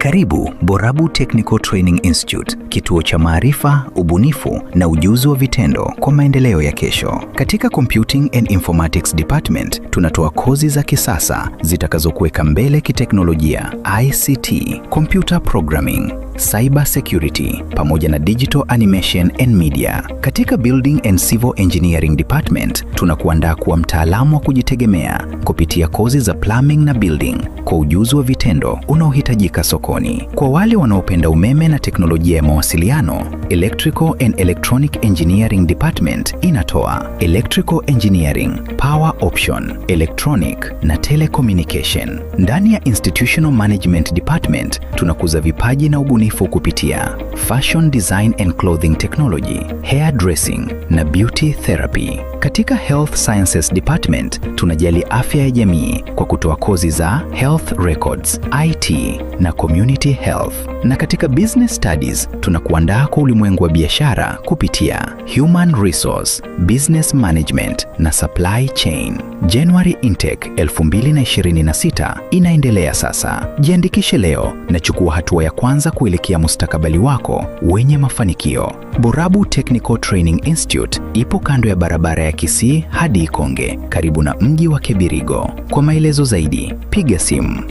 Karibu Borabu Technical Training Institute, kituo cha maarifa, ubunifu na ujuzi wa vitendo kwa maendeleo ya kesho. Katika Computing and Informatics Department tunatoa kozi za kisasa zitakazokuweka mbele kiteknolojia, ICT, computer programming, cyber security pamoja na digital animation and media. Katika Building and Civil Engineering Department tunakuandaa kuwa mtaalamu wa kujitegemea kupitia kozi za plumbing na building kwa ujuzi wa vitendo unaohitajika sokoni. Kwa wale wanaopenda umeme na teknolojia ya mawasiliano, Electrical and Electronic Engineering Department inatoa Electrical Engineering, Power Option, Electronic na Telecommunication. Ndani ya Institutional Management Department tunakuza vipaji na ubunifu kupitia Fashion Design and Clothing Technology, Hair Dressing na Beauty Therapy. Katika Health Sciences Department tunajali afya ya jamii kwa kutoa kozi za Health Records, IT na Community Health. Na katika Business Studies tunakuandaa kwa ulimwengu wa biashara kupitia Human Resource, Business Management na Supply Chain. January Intake 2026 inaendelea sasa. Jiandikishe leo na chukua hatua ya kwanza kuelekea mustakabali wako wenye mafanikio. Borabu Technical Training Institute ipo kando ya barabara ya Kisii hadi Ikonge, karibu na mji wa Kebirigo. Kwa maelezo zaidi, piga simu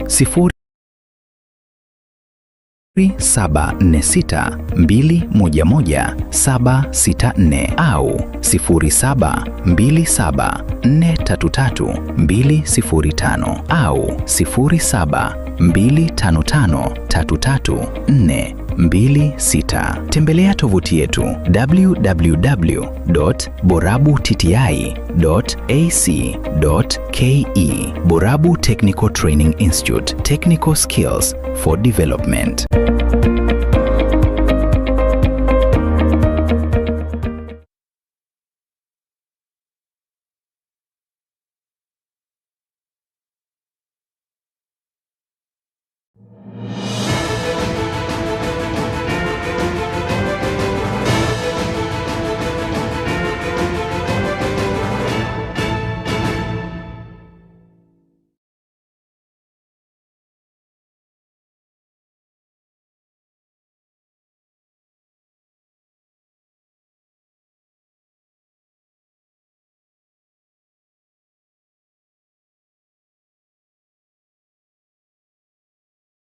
0746 211 764 au 0727 433 205 au 0725 533 426. Tembelea tovuti yetu www.borabutti.ac.ke. Borabu Technical Training Institute, Technical Skills for Development.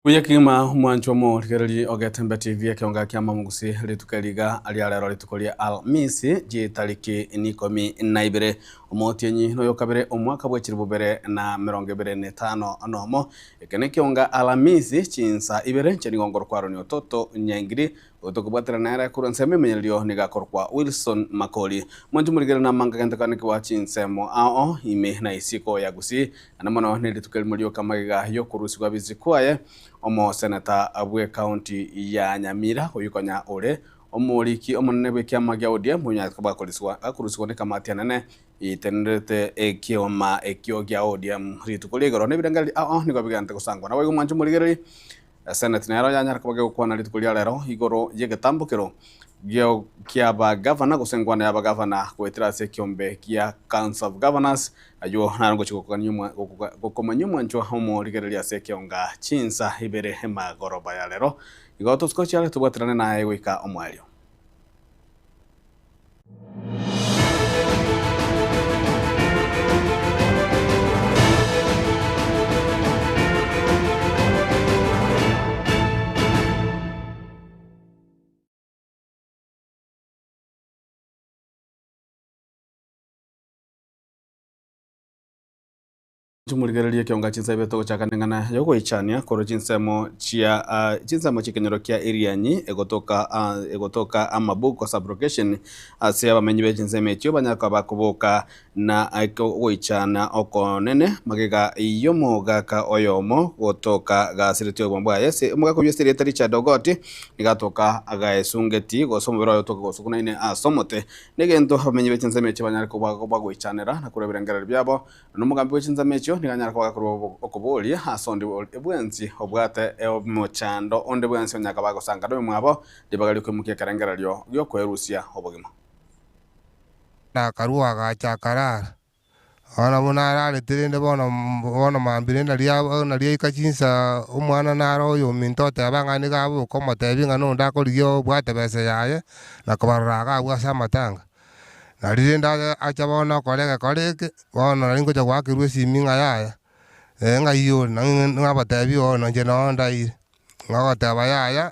Buya kegima omwancho omorigereria ogetembe TV ekeonga kia mamugusi rituko riga ria rero rituko ria Alhamisi jitariki ni ikomi na ibere omotienyi noyo kabere omwaka bwa chiribu bere na mirongo ibere na etano nomo eke na ekionga Alhamisi chinsa ibere nche kwaro ni ototo nyaingiri otokobwatera nere korwa ensemo emenyererio niga akorokwa Wilson Makori mwancho morigere na manga gento kane kwa chinsemo ao ime na isiko ya Gusii na mono ni rituko erimo rioka magega yokorusigwa bizikwaye omo seneta bwe county ya Nyamira oyukonya ore omoriki omonene bwe kiama gia ODM onyaete bakoriswa akorusigwa ni kamati enene itenerete ekioma ekio gia ODM rituko ria igoro na ebirengererio ao nigo bigente gosangwa nabo igo mwancho morigereri Senate nero yanyara koba gegokwana rituko ria rero igoro ya egetambokero kia bagavana gose engwana ya bagavana goetera ase ekiombe kia Council of Governors aywo naro ngochi gokomanya omwancho omorigereria ase ekionga chinsa ibere emagoroba ya rero igo totuko chiare tobwaterane naye goika omwerio. Chimurigererie ekionga chinsa ibere togochaka neng'ana ya ogoichania korwa chinsemo chia chinsemo chia ekenyoro kia Irianyi egotoka egotoka Amabuko sub-location ase abamenyi be chinsemo echio banyara koba bakoboka na ogoichana okonene magega ya omogaka oyomo gotoka gasiretie obwambo bwaye ase omogaka oywo ase erieta Richard Ogoti nigatoka agaesungeti gose omobere oye otoka gosukunaine ase omote na egento abamenyi be chinsemo echio banyare koba bagoichanera na korwa ebirengererio biabo na omogambi bwe chinsemo echio niganyara koba gakorwa okoboria ase onde bwensi obwate omochando onde bwensi onyaka bagosanga na omwabo ribaga riokoimokia ekerengererio giokoerusia obogima. Na akarua agacha akarara. Bono buna ararete rende bono bono mambia rende naria naria aika chinsa omwana naro oyominto oteba ng'a nigo aboka omotebia ng'a nonde akorigia obwate besa yaye, na kobarora iga abwo ase amatanga. Nario rende aye acha bono okora egekora eke, bono nari ngocha goakerwa esimi ng'a yaya, ng'ai ore nang'e nabatebia oo inche noo ndaire. Ng'ogoteba yaya,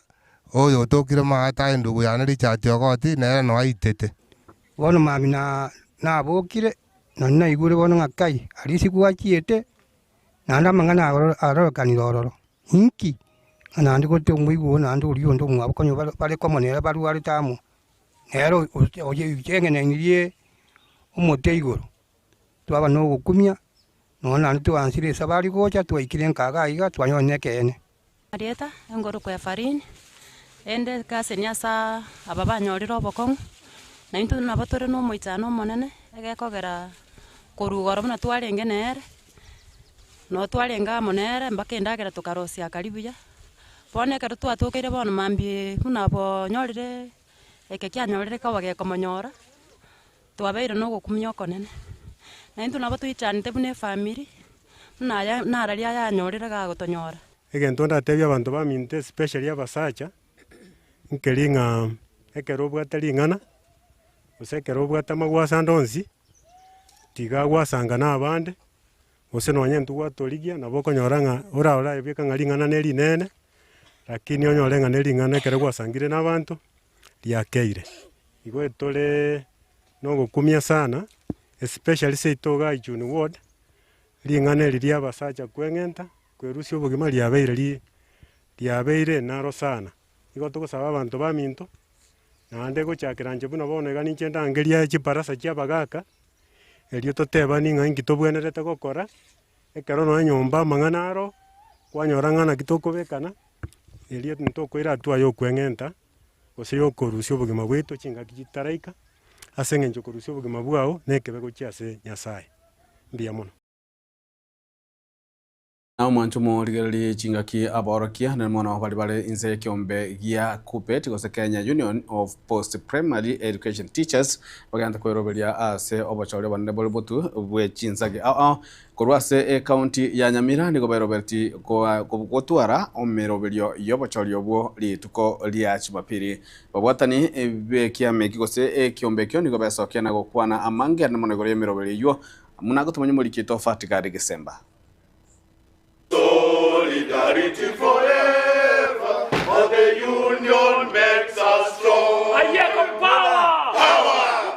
oyo otokire maate aye endugu yane Richard Ogoti, nere noe aitete. Bono mambia na nabokire, na naigure bono ng'a kai, aria ase gwachiete, naende amang'ana aro arorekanire ororo. Inki? Ng'a naende gote omoigwa oo naende oria onde omwabo konya bare bare komo nere barwarete amo, nere oye omote igoro. Twaba na ogokumia, nonya naende twansire esabari gocha, twaikire nka iga iga, twanyora nekeene. Erieta, engoroko ya Farini, ende ekaseni ase aba banyorire obokong'u, na intwe nabo tore na omoichano omonene, egekogera korwa igoro buna twarenge nere, noo twarenge amo nere mpaka endagera tokarosia akaria buya. Bono ekero twatokeire bono mambia buna bonyorire eke kianyorire koba gekomonyora. Twabeire nogokumia okonene, na intwe nabo toichanete buna efamiri, buna aya nararia ayanyorire gagotonyora. Egento ndatebie abanto baminto especially abasacha, nkeri ng'a ekero obwate ring'ana, gose ekero obwate amagwaso ande onsi, tiga gwasanga na abande, gose nonye intwe gwatorigia nabo okonyora ng'a ora oraebeka ng'a ring'ana ne rinene, lakini onyore ng'a ne ring'ana ekero gwasangire na abanto, riakeire. Igo tore nogokumia sana, especially seito igaa Ichuni ward, ring'ana eri ria abasacha kweng'enta, kwerusia obogima riabeire ri riabeire naro sana. Igo togosaba abanto baminto, naende gochakera inche buna bono iga ninche ndangerie chibarasa chia abagaka, erio totebani ng'a inki tobwenerete gokora, Ekero nonya nyomba amang'ana aro, kwanyora ng'a naki tokobekana, erio ntokoira hatua ya okweng'enta, gose ya okorusia obogima bwaito chingaki chitaraika, ase eng'encho korusia obogima bwao na ekebe gochia ase Nyasaye. Mbuya mono. Na omwancho morigererie chingaki aborokia na mono baria bare inse y'ekeombe gia KUPPET gose Kenya Union of Post Primary Education Teachers bagente kweroberia ase obochori obonene bore botu bwe chinsagi ao ao korwa ase ecounty ya Nyamira nigo berobereti gotwara omeroberio y'obochori obwo rituko ria Jumapili. Babwatani b'ekiama eki gose ekiombe ekio nigo besokia na gokwana amange ande mono igoro y'emeroberio eyio buna gotomanya omoriki oito Fatigari Gisemba. Solidarity forever, for the union makes us strong.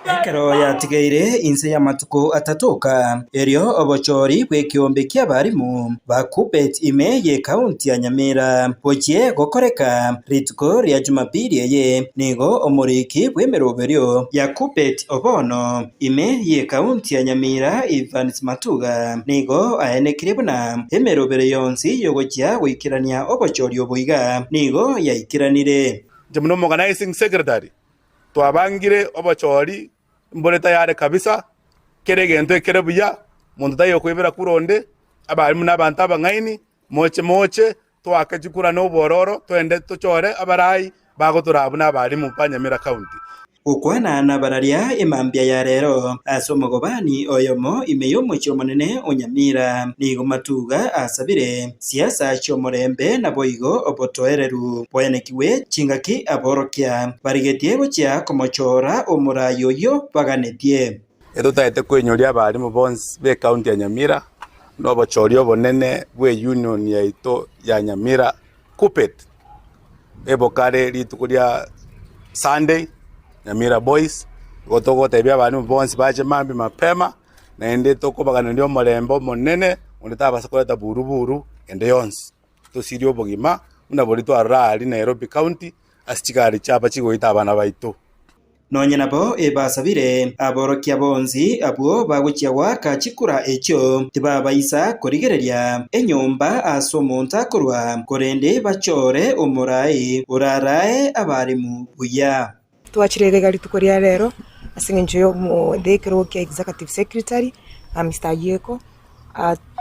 Ekero yatigeire inse y'amatuko atato oka, erio obochori bw'ekeombe ki'abarimu ba Kuppet ime y'ekaunti ya Nyamira bochie gokoreka rituko ria Jumapili eye, nigo omoriki bw'emeroberio ya Kuppet obono Ime y'ekaunti ya Nyamira, Evans Matuga nigo aenekirie buna emerobero yonsi y'ogochia goikerania obochori obo iga nigo yaikeranire. Inche buna Omoorganising Secretary twabangire obochori mbore tayari kabisa, kera egento ekere buya, monto taiyo okoibera kura onde, abalimu na abanto abang'aini, moche moche toake chikura na obwororo, toende tochore abarai bagotoraa buna abalimu ba Nyamira County. Gokwana nabararia emambia ya rero ase omogobani oyomo ime y'omochie omonene o Nyamira, nigo Matuga asabire siasa chi'omorembe naboigo obotoereru bwaenekigwe chingaki aborokia barigetie gochia komochora omorai oyio baganetie. Etotaete koinyoria abalimu bonsi b'ecounty ya Nyamira na obochori obonene bw'eunion yaito ya Nyamira Kuppet ebokare rituko ria Sunday Nyamira Boys igo togotebia abalimu bonsi bache mambia mapema naende tokobaganeria omorembe omonene onde tabasa koreta buruburu ende yonsi tosirie obogima buna boria twarora aria Nairobi county ase chigari chiaba chigoita abana baito. Nonya nabo ebasabire aborokia bonsi abwo bagochia goaka chikura echio, tibabaisa korigereria enyomba ase omonto akorwa, korende bachore omoraai orarae abaremu buya. Twachire iga rituko ria rero ase eng'encho ya omo ekerogo kia executive secretary Mister Ayieko,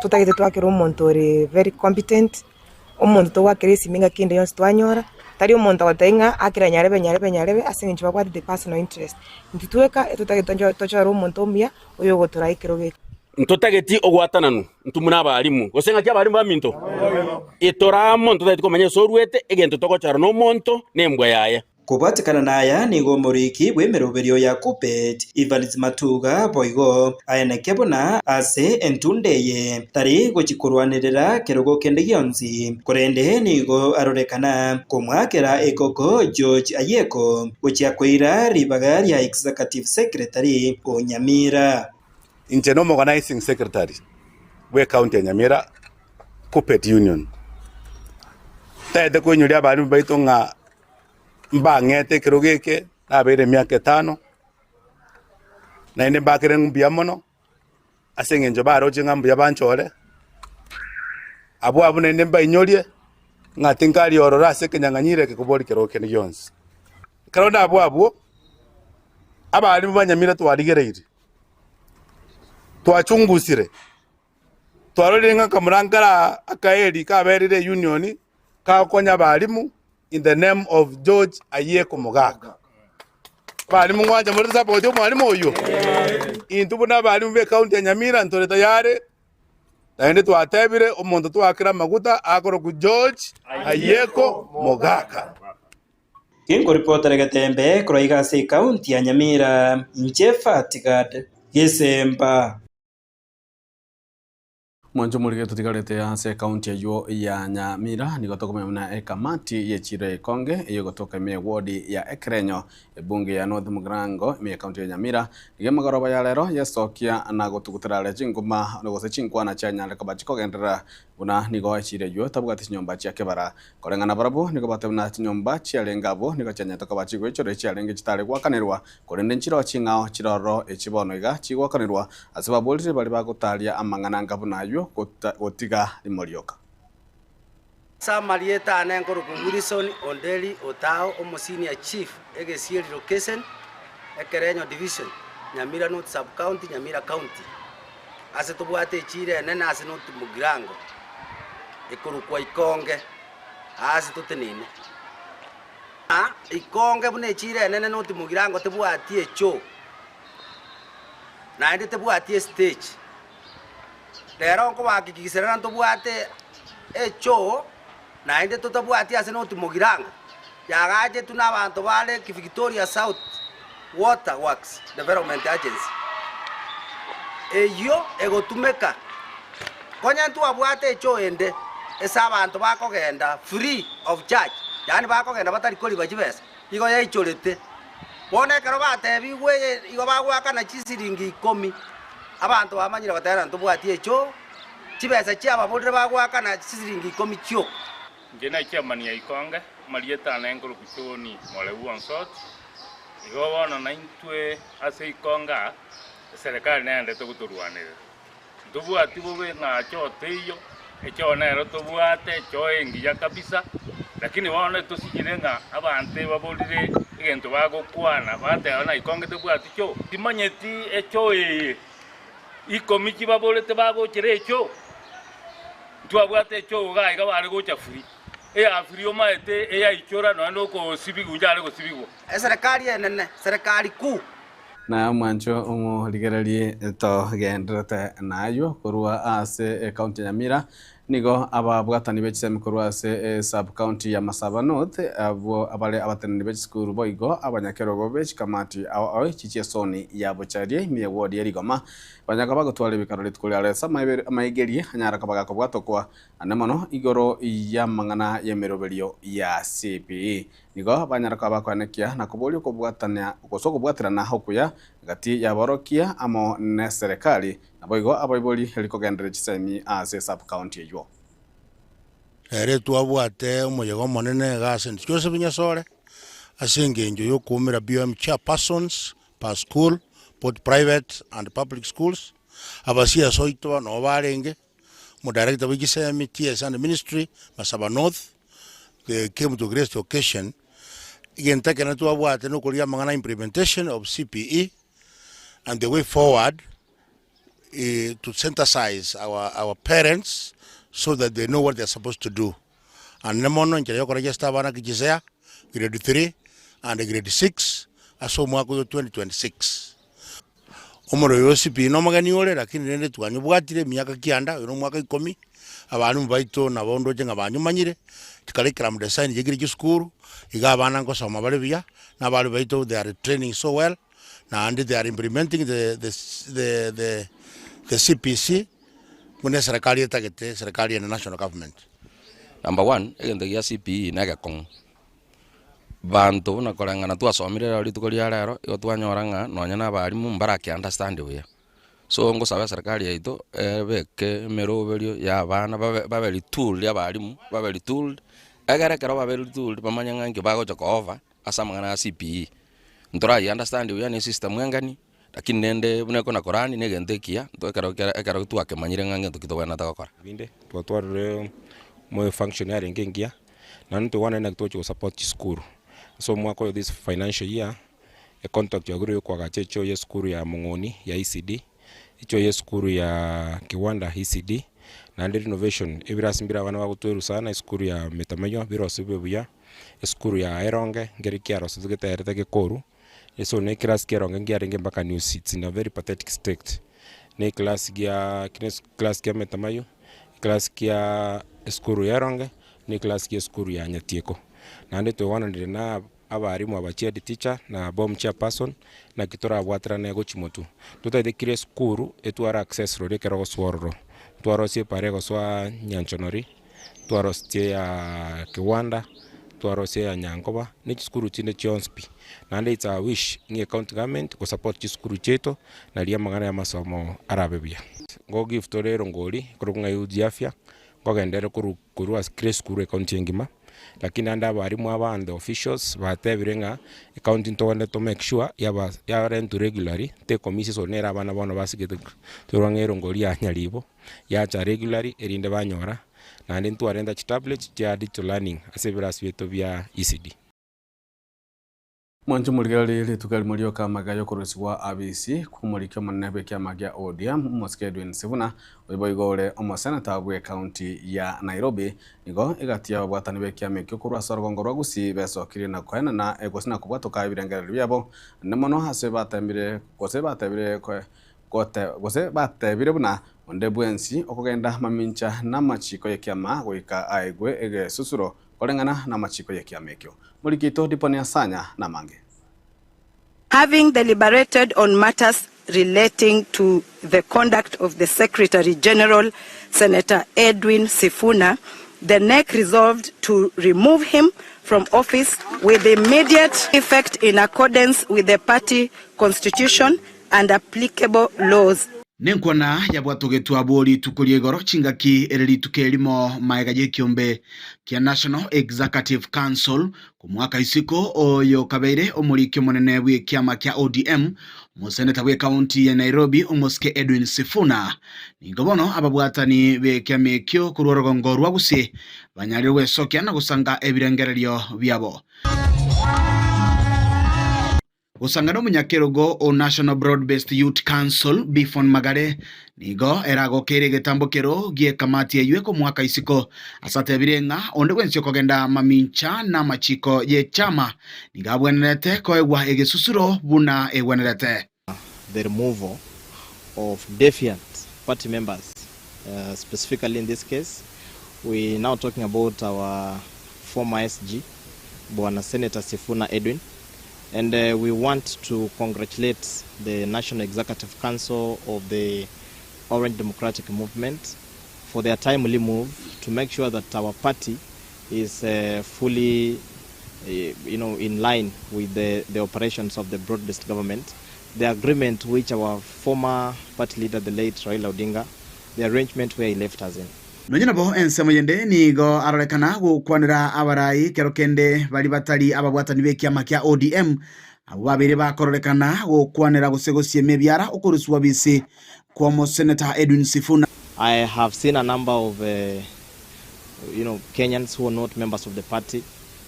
totagete twakere omonto ore very competent. Omonto togoakera esimi ngaki ende yonsi twanyora, tari omonto ogotebia ng'a akera nyarebe nyarebe nyarebe ase eng'encho babwate the personal interest. Intwe tweka etotagete tochore omonto omuya oyogotoraa ekerogo eke. Ntotageti ogwatananwa intwe buna abalimu, gose ng'aki abalimu baminto? Itore amo, ntotageti komanya ase oruete, egento togochora nomonto, nembwa yaye. Kobwatekana naya nigo omoriki bw'emeroberio ya Kuppet, Evans Matuga boigo aeneke buna ase entunda eye tari gochia korwanerera kerogo kende gionsi, korende nigo arorekana komwakera ekoko George Ayieko gochia koira ribaga ria Executive Secretary o Nyamira. Inche nomorganising secretary bw'ecounty ya Nyamira Kuppet Union. Ntagete koinyoria abalimu baito ng'a mbang'ete ekerogo eke nabeire emiaka etano, naende mbakere mbuya mono ase eng'encho baroche ng'a mbuya banchore, abwo abwo naende mbainyorie ng'a tinkari ororo ase ekenyang'anyiro eke kobori kerogo kende gionsi. Ekero nabwo abwo, abalimu ba Nyamira twarigereirie, twachungusire. Twarorire ng'a kamura nkare akaeri kaberire eunion kagokonya abalimu in the name of George Ayieko Mogaka. Abalimu ngwancha more tosupport omwalimu oyio? Intwe buna abalimu be county ya Nyamira ntore tayari naende twatebire omonto twakire amaguta akorokwa George Ayieko Mogaka. Ginkoripotera egetembe korwa iga ase ecounty ya Nyamira, inche Fatgad Gesemba. Mwancho omorige totigarete ase ekaunti eywo ya Nyamira nigo tokomanya buna ekamati y'echiro ya Ikonge eywo egotoka ime ewodi ya Ekerenyo ebunge ya North Mugirango ime y'ekaunti ya Nyamira nigo emegoroba ya rero yesokia na gotugutera are chinguma gose chinkwana chianyare koba chikogenderera Buna nigo echiro eyio tabwati chinyomba chia kebara. Koreng'ana barabwo nigo bateba buna chinyomba chiarenge abwo nigo chianyarete koba chigoichorwa echiarenge chitare goakanerwa, korende nchiroo ching'ao chiroro echi bono iga chigoakanerwa ase baborire baria bagotaria amang'ana anga buna ayio gotiga rimo rioka. Ase amarieta ane nkorokwa Wilson Onderi Otao, Omosenior Chief, Egesieri Location, Ekerenyo Division, Nyamira North Sub-County, Nyamira County. Ase tobwate echiira enene ase North Mugirango, ekorokwa Ikonge, aase toteneine. Na Ikonge buna echiira enene North Mugirango tebwati echoo, naende tebwati estage. Rero nkobahakikisera ntobwate echoo, naende totabwati ase North Mugirango, yagachetwe na abanto ba Lake Victoria South Water Works Development Agency, eyio egotumeka konya ntwabwate echoo ende ase abanto bakogenda free of charge, yaani bakogenda batari koriba chibesa, igo yaichorete. Bono ekero batebigwe eye igo bagoakana chisiringi ikomi, abanto bamanyire goteba ntobwati echoo, chibesa chiababorire bagoakana chisiringi ikomi chioka. Inche na chairman ya Ikonge, amarieta ane nkorokwa John Moreu Onsoti. Igo bono naintwe ase Ikonge aa, eserekari neyendete gotorwanerera. Ntobwati bobe ng'a choo teiyo, echoo nero tobwate, echoo engiya kabisa, lakini bono etosinyire ng'a abanto ebaborire egento bagokwana, bateba ng'a Ikonge tebwati choo. Timanyeti echoo eye ikomi chibaborete bagochera echoo. Ntwabwate echoo iga iga bare gocha free, eya free omaete eyaichora nonya na okosibigwa inche are gosibigwa. Eserekari enene, serikali kuu. Na omwancho omorigererie togendererete naywo korwa ase ecounty ya Nyamira, nigo ababwatani be chisemi korwa ase esub county ya Masaba North abwo abare abateneneri be chisukuru boigo abanyakerogo be chikamati ao ao echi chiesoni ya Bocharie ime ye ward ya Rigoma Banyaka bagotwara ebikaro rituko ria Resa amaigerie anyare koba gakobwatokwa ande mono igoro y'amang'ana y'emeroberio ya CPE. Nigo banyare koba bakoenekia na koboria okobwatania gose okobwaterana okuya gati y'aborokia amo neserekari naboigo abaibori rikogendereria chisemi ase esub-county eywo. Ere twabwate omoyega omonene iga ase St. Joseph Nyasore ase engencho y'okoumera BOM chairpersons per school, both private and public schools, abasiasa oito nabo barenge, omodirector bwe chisemi, TSC and ministry, Masaba North, they came to grace the occasion. Egento ekenene twabwate nokorigia amang'ana implementation of CPE and the way forward to sensitize our, our parents so that they know what they are supposed to do. Naende mono enchera y'okoregesta abana Kijizea, grade 3 and grade 6 ase omwaka oyo 2026. Omorero oyo o CPE nomogeni ore, lakini rende twanyobwatire emiaka kianda, oyo nomwaka ikomi, abalimu baito nabo ndoche ng'a banyomanyire, chicurriculum design chiaikire chisukuru, iga abana nkosoma bare buya, na abalimu baito they are training so well, naende they are implementing the the the the the CBC buna eserekari etagete, eserekari ene national government. Number one, egento gia CPE na egekong'u, banto buna koreng'ana twasomire rero rituko ria rero, igo twanyora ng'a nonye na abalimu mbarake understand buya. So ngosaba eserekari yaito, ebeke emeroberio ya abana babe babe retooled abalimu, babe retooled, egere ekero babeire retooled bamanye ng'a inki bagocha ko offer ase amang'ana ya CPE. Ntorayi understand buya na esystem engani, lakini rende buna ekona korani na egento ekiya, nto ekero kere ekero twakemanyire ng'a ngento ki tobwenerete gokora. Binde twatwarire moyo function yarenge engiya, naende toigwanane naki togochia gosupport chisukuru. Ase omwaka oyo this financial year, econtract yagure ya okoagacha echoo ya esukuru ya Mong'oni ya ECD, echoo ya esukuru ya Kiwanda ECD, naende renovation ebirasi mbire abana bagotwerwa sana esukuru ya Metamaywa birosiwe buya, esukuru ya Eronge nkeri kiarosetwe geterete gekoru, eso na eclass kia Eronge nkiarenge mpaka new seats in a very pathetic state. Na eclass gia class kia Metamaywa, eclass kia esukuru ya Eronge, na eclass kia esukuru ya Nyatieko. Naende twaigwananire na abalimu aba chihead teacher na bom chairperson, naki torabwaterane gochia motwe. Totaete kera esukuru etware access roria ekero ogosoa ororo, twarosie epara egosoa Nyanchonori, twarosetie ya Kiwanda, twarosie ya Nyankoba, na chisukuru chinde chionsi pi. Naende it's our wish ng'a ecounty government gosupport chisukuru chiaito, naria amang'ana ya amasomo arabe buya. Ngo give tore erongori korwa ng'a euji afya, nkogenderere korwa korwa ase kera esukuru ecounty engima, lakini naende abalimu aba and the officials batebire ng'a ecounty ntogende to make sure yaba yarentwa regularly, tekomisa ase nere abana bono basigete torwa ng'a erongori ya nyaribo, yacha regularly erinde banyora, naende ntwarenta chitablets chia digital learning ase ebirasi biaito bia ECD. Mwanche morigererie rituko erimo rioka amaiga y'okorusigwa abisi kw'omoriki omonene bw'ekiama gia ODM, Omosike Edwin Sifuna, oyo boigo ore omoseneta bw'ecounty ya Nairobi. Nigo egati y'ababwatani b'ekiama ekio korwa ase orogongo rwa Gusii besokirie na koenana gose na kobwatoka ebirengererio biabo naende mono ase batemire gose batebire gote gose batebire buna onde bwensi okogenda mamincha namachiko y'ekiama goika aegwe egesusuro Koreng'ana namachiko y'ekiama ekio. Moriki oito Diponi Asanya namange. Having deliberated on matters relating to the conduct of the Secretary General, Senator Edwin Sifuna, the NEC resolved to remove him from office with immediate effect in accordance with the party constitution and applicable laws. Nenkwana yabwatogetwe abwo rituko ria igoro chingaki ere rituko erimo maega y'ekiombe kia National Executive Council komoaka isiko oyo kabeire omoriki omonene bw'ekiama kia ODM omoseneta bw'ecounty ya Nairobi omosike Edwin Sifuna. Nigo bono ababwatani b'ekiama ekio korwa orogongo rwa Gusii banyarire gwesokia na gosanga ebirengererio biabo. Gosanga nomonyakerogo o National Broad Based Youth Council, Bifon Magare, nigo eragokeire egetambo kero gi'ekamati eyio ekomoaka isiko ase atebire ng'a onde bwensi okogenda mamincha namachiko y'echama nigo abwenerete koegwa egesusuro buna egwenerete. The removal of defiant party members, specifically in this case we now talking about our former SG Bwana Senator Sifuna Edwin and we want to congratulate the National Executive Council of the Orange Democratic Movement for their timely move to make sure that our party is fully in line with the operations of the broad-based government. The agreement which our former party leader, the late Raila Odinga, the arrangement where he left us in. Nonya nabo ensemo yende nigo arorekana gokwanera abarai kero kende baria batari ababwatani b'ekiama kia ODM abwo babeire bakororekana gokwanera gose gosiema ebiara okoruswa bisi kw'omoseneta Edwin Sifuna. I have seen a number of Kenyans who are not members of the party,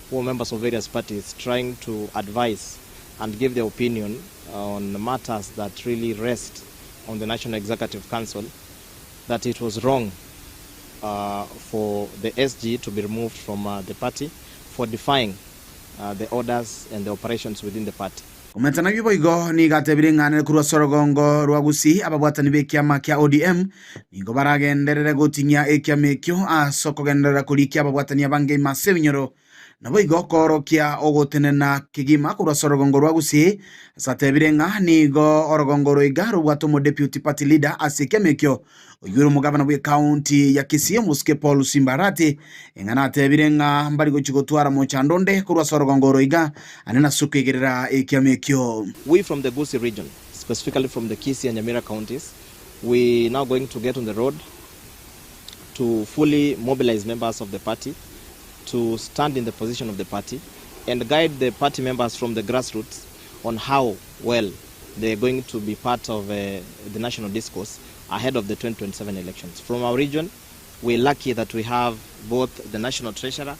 who are members of various parties, trying to advise and give their opinion on matters that really rest on the National Executive Council, that it was wrong for the SG to be removed from the party for defying the orders and the operations within the party. Omenta nabio boigo nigo atebire ng'a nere korwa ase orogongo rwa Gusii ababwatani b'ekiama kia ODM nigo baragenderere gotinyia ekiama ekio ase okogenderera korikia ababwatani abange ime ase ebinyoro Naboigo koorokia ogotenena kegima korwa ase orogongo rwa Gusii, ase atebire ng'a nigo orogongo oro iga robwate omodeputy party leader ase ekiama ekio, oyio ore omogabana bw'ecounty ya Kisii omosike Paul Simba Arati, eng'ana atebire ng'a mbari gochia gotwara mochando onde korwa ase orogongo oro iga ande nase okoigerera ekiama ekio. We from the Gusii region, specifically from the Kisii and Nyamira counties, we now going to get on the road to fully mobilize members of the party to stand in the position of the party and guide the party members from the grassroots on how well they are going to be part of uh, the national discourse ahead of the 2027 elections. From our region, we're lucky that we have both the national treasurer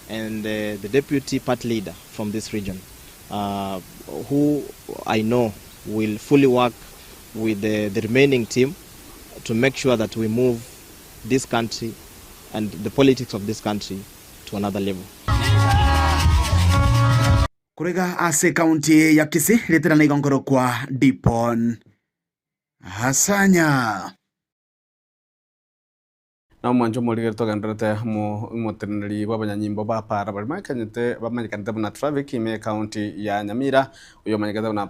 and uh, the deputy party leader from this region, uh, who I know will fully work with the, the remaining team to make sure that we move this country and the politics of this country to another level. Korega ase ekaunti ya Kisii ritera nigo nkorokwa Dipon Hasanya. Na omwancho omorigeri togendererete omoteneneri bw'abanyanyimbo ba para baria bamanyekanyete bamanyekanete buna traffic ime ekaunti ya Nyamira oyo omanyekete buna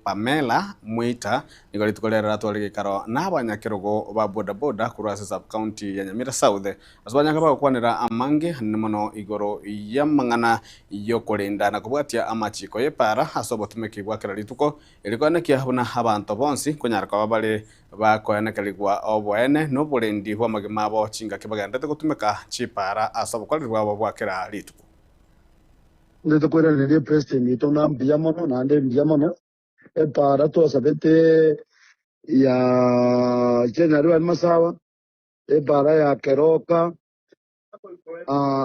Pamela Mwita nigo rituko riare ratware geikaro na abanyakerogo ba boda boda korwa ase sub county ya Nyamira South ase banyaka bagokwanera amange anene mono igoro y'amang'ana y'okorenda na kobwatia amachiko y'epara ase obotumeki bwa kera rituko erio koenekia buna abanto bonsi konyara koba bare Bakoenekerigwa oboene na oborendi bw'amagima abo chingaki bagenderete gotumeka chipaara ase obokoreri bwabo bwa kera rituko. Inde tokoiraneria epresident yaito ng'a mbuya mono naende mbuya mono, epaara twasabete ya General Bari Masawa, epaara ya Keroka,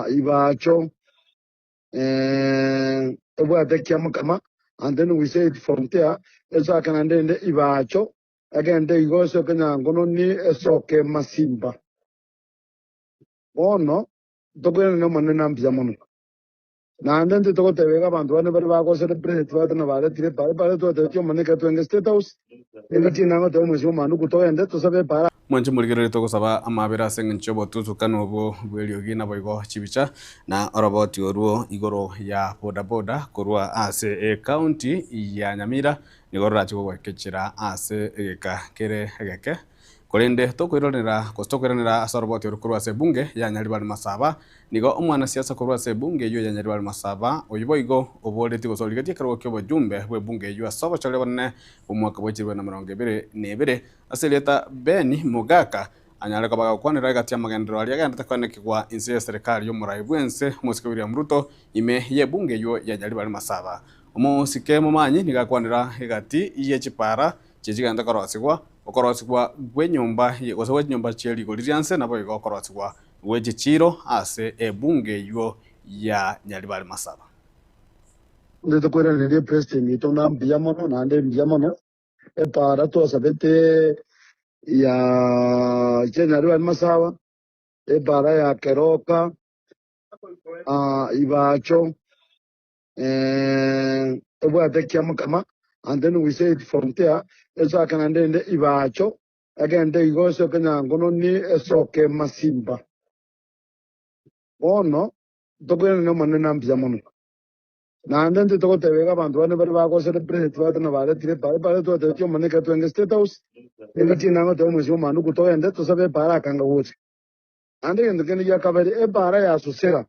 Ibacho, ebwate Kiamokama, and then we said from there esoake naende ende Ibacho, Egento igo esoke nyangono ni esoke masimba. Bono ntokoirana n'Omonene na mbuya mono. Naende intwe togoteba iga abanto bande baria bagocelebrate bagete na baretire epaara, epaara twatebetie Omonene ekero twenge State House, engaki eye nagoteba omosike omoanduku togende tosabe epaara. Mwanche morigererie togosaba amabera ase engencho y'obotutukanu obwo bw'eriogi naboigo chibicha na oroboti orwo igoro ya bodaboda korwa ase ecounty ya Nyamira Nigo rorache gogoekechera ase egeka kere egeke, korende tokoiranera gose tokoiranera ase oroboti oro korwa ase ebunge ya Nyaribari Masaba. Nigo omwanasiasa korwa ase ebunge eyio ya Nyaribari Masaba, oyio boigo oboretie gose origetie ekerogo ki'obojumbe bw'ebunge eyio ase obochore obonene bw'omwaka bwa chilifu na emerongo ebere na ebere, ase erieta Ben Mogaka, anyare koba agokwanera egati y'amagenderero aria agenderete koenekigwa inse y'eserekari y'omorai bw'ense omosike William Ruto ime y'ebunge eyio ya Nyaribari Masaba. Omosike momanyi nigo akwanera egati ye chipaara chie chigento korosigwa, okorosigwa gw'enyomba gose gwe chinyomba chie rigori ria nse, naboigo okorosigwa gwe chichiiro ase ebunge eyio ya Nyaribari Masaba. Inde tokoiraneria epresident yaito ng'a mbuya mono naende mbuya mono, epaara twasabete ya Nyaribari Masawa, epaara ya Keroka, Ibacho, ebwate kiamokama, and then we said from there esoake naende ende Ibacho, egende igo esoke Nyangono ni esoke Masimba. Bono ntokoirana Omonene na mbuya mono. Naende intwe togoteba iga abanto bande baria bagocelebrate bagete na baretire epaara, epaara twatebetie Omonene ekero twenge State House, engaki eye nagoteba omosike omoanduku togende tosabe epaara akanga gocha. Naende egento kende gia kabere, epaara ya Sosera,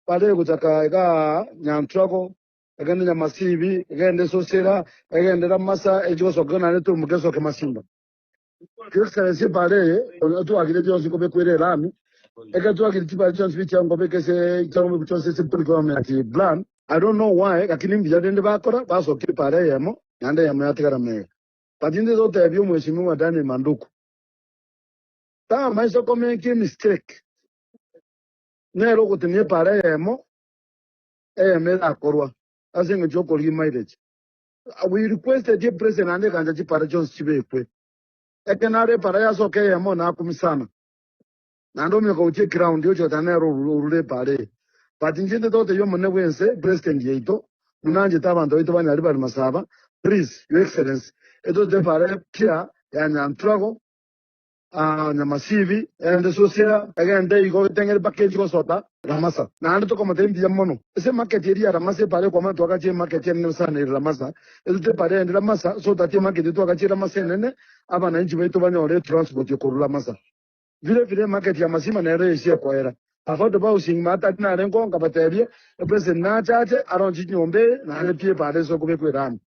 Bare gochaka igaa Nyantrago, egende Nyamasibi, egende Sosera, egende Ramasa, echi gosoka naende toimoke esoke Masimba. Excellency ebara eye twagire bionsi nkobekwa ere elami, ekero twagire chibara chionsi bichia nkobeka ase chiang'ombe chionsi ase development plan. I don't know why lakini mbuya rende bakora basokia ebara eyemo naende eyemo yatigara mega. But intwe totebie omweshimiwa Daniel Manduku tamaisa komake emistake. Nere ogotenenia epaara eyemo eyemo erakorwa ase engencho y'okorigia mileage. We requested ye president naende ekancha chipaara chionsi chibekwe. Ekero naro epaara yasoka eyemo nakumia sana. Naende ominyoka gochia eground ochi goteba nere orure epaara eye. But inche ntete gotebia omonene bwense president yaito buna anchete abanto baito ba Nyaribari Masaba. Please, Your Excellency, etote ebara epia ya Nyanturago, Nyamasibi, egende Sosera, egende igo eteng'ere mpaka echi gosota Ramasa. Naende tokomotebia mbuya mono ase emarket eria ya Ramasa ebara ekwamana twagachia emarket enene sana ere Ramasa, etote ebara ende Ramasa, sotati emarket twagachia Ramasa enene, abananchi baito banyore etransport ekorwa Ramasa. Vile vile emarket ya Masima nero esie ekoera. Affordable housing matari narenge oo nkabatebia, epresident nache ache aronche chinyomba eye naende pi ebara ase okobekwa erami.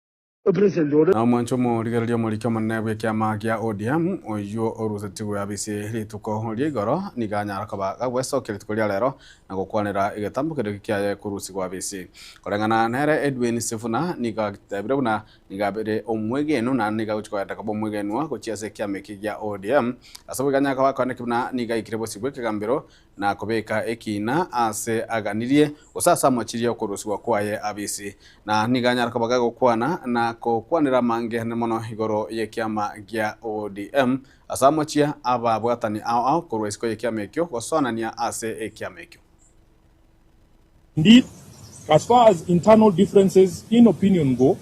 Epresident ore. Na omwancho omorigereria omoriki omonene bw'ekiama gia ODM, oyio orusetigwe abise rituko ria igoro, nigo anyara koba gagwesokia rituko ria rero na gokwanera egetambo keria kiaye korusigwa abisi. Koreng'ana nere Edwin Sifuna nigo atebire buna Nigo abere omwegenu, naende nigo agochia kogenda koba omwegenwa gochia ase ekiama eke gia ODM. Ase boigo anyare koba akoaneki buna nigo aikire bosio bw'ekegambero na kobeka ekiina ase aganirie, gose ase amochirie okorusigwa kwaye abisi. Na nigo anyare koba gagokwana na gokwanera amange mono igoro y'ekiama gia ODM ase amochia ababwatani ao ao korwa isiko y'ekiama ekio gosoanania ase ekiama ekio. Indeed, as far as internal differences in opinion go,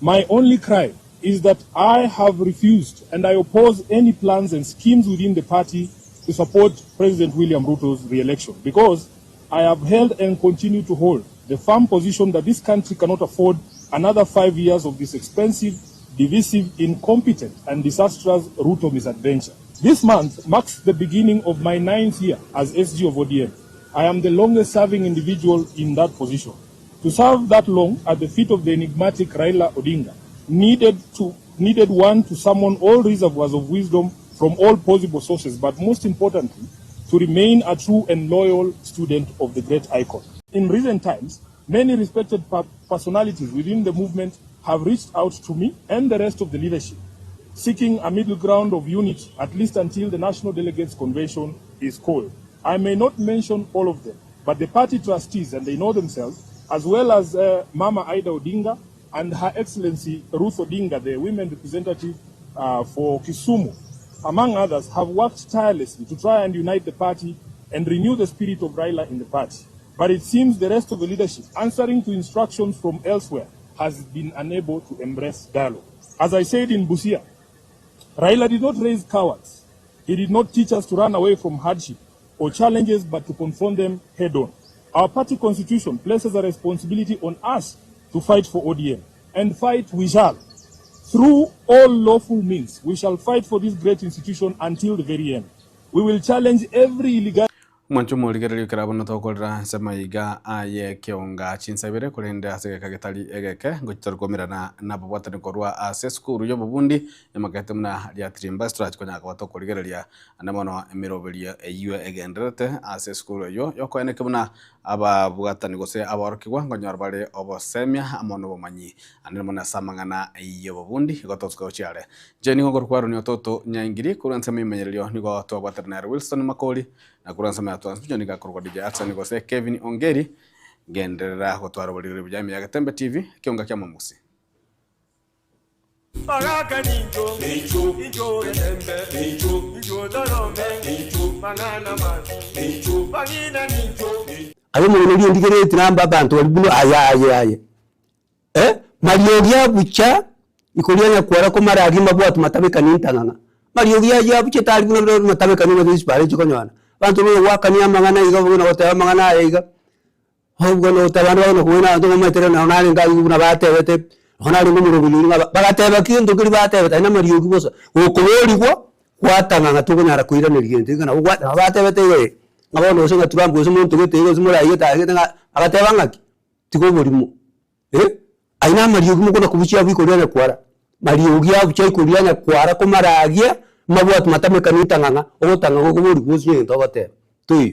my only cry is that I have refused and I oppose any plans and schemes within the party to support President William Ruto's re-election because I have held and continue to hold the firm position that this country cannot afford another 5 years of this expensive, divisive, incompetent and disastrous Ruto misadventure. This month marks the beginning of my 9th year as SG of ODM. I am the longest serving individual in that position. To serve that long at the feet of the enigmatic Raila Odinga needed to needed one to summon all reservoirs of wisdom from all possible sources, but most importantly, to remain a true and loyal student of the great icon. In recent times, many respected personalities within the movement have reached out to me and the rest of the leadership, seeking a middle ground of unity, at least until the National Delegates Convention is called. I may not mention all of them, but the party trustees, and they know themselves, as well as Mama Ida Odinga and Her Excellency Ruth Odinga, the women representative for Kisumu, among others, have worked tirelessly to try and unite the party and renew the spirit of Raila in the party. But it seems the rest of the leadership, answering to instructions from elsewhere, has been unable to embrace dialogue. As I said in Busia, Raila did not raise cowards. He did not teach us to run away from hardship or challenges, but to confront them head on. Our party constitution places a responsibility on us to fight for ODM, and fight we shall. Through all lawful means, we shall fight for this great institution until the very end. We will challenge every illegal Omwancho omorigereria ekero abwo tokorera ase amaiga aye ekeonga chinsa ibere, korende ase egeka getari egeke ngochia tore komerana nababwatani korwa ase esukuru y'obobundi emakete buna Riatirimba torachi konyara koba tokorigereria Naende bono emeroberio eyio egendererete ase esukuru eyio y'okoeneka buna ababwatani gose aborokigwa nkonyora bare obosemia amo nobomanyi. Naende mono ase amang'ana y'obobundi igo tosuka gochia are. Inche nigo nkorokwa Aaron Ototo Nyaingiri, korwa ensemo y'emenyerereo nigo twabwatana nere Wilson Makori, na korwa ensemo ya transmission nigo akorokwa DJ Hudson gose Kevin Ongeri, ngenderera gotwara oboriri buya ime ya Getembe TV, ekeonga kia Momusi. Bagaka nincho, incho getembe, incho torome, mang'ana mabi, bang'ina nincho. Aye omong'ina oria ondigereretie namba abanto baria buna aye aye aye eh, mariogi abucha ikoria nyakwara komara aria mabwatu matabekani ntang'ang'a, mariogi ayio abuchete aria buna buna matabekani omanyete chisipara chikonyora. Abanto nigo goakania amang'ana iga buna goteba amang'ana aya iga. Bono abande bagenda kogwena abanto bamaete rero nabo narenge aywo buna batebete, nabo narenge omoroberi oria ng'a bagateba ki gento keria batebete aye namariogi bosa, gokoborigwa gwatang'a ng'a tokonyara koiraneria gento ekio nabo gwa nabo batebete igo eh, ng'a bono gose ng'a Trump gose monto gete iga gose morai gete agete ng'a agateba ng'aki, tiga oborimo eh, aywo namariogi mokona kobuchia abwo ikoria nyakwara, mariogi abuchia ikoria nyakwara komaragia, mabwati matamekani otang'ang'a, ogotang'ang'a okoborigwa gose egento ogoteba, toiyo.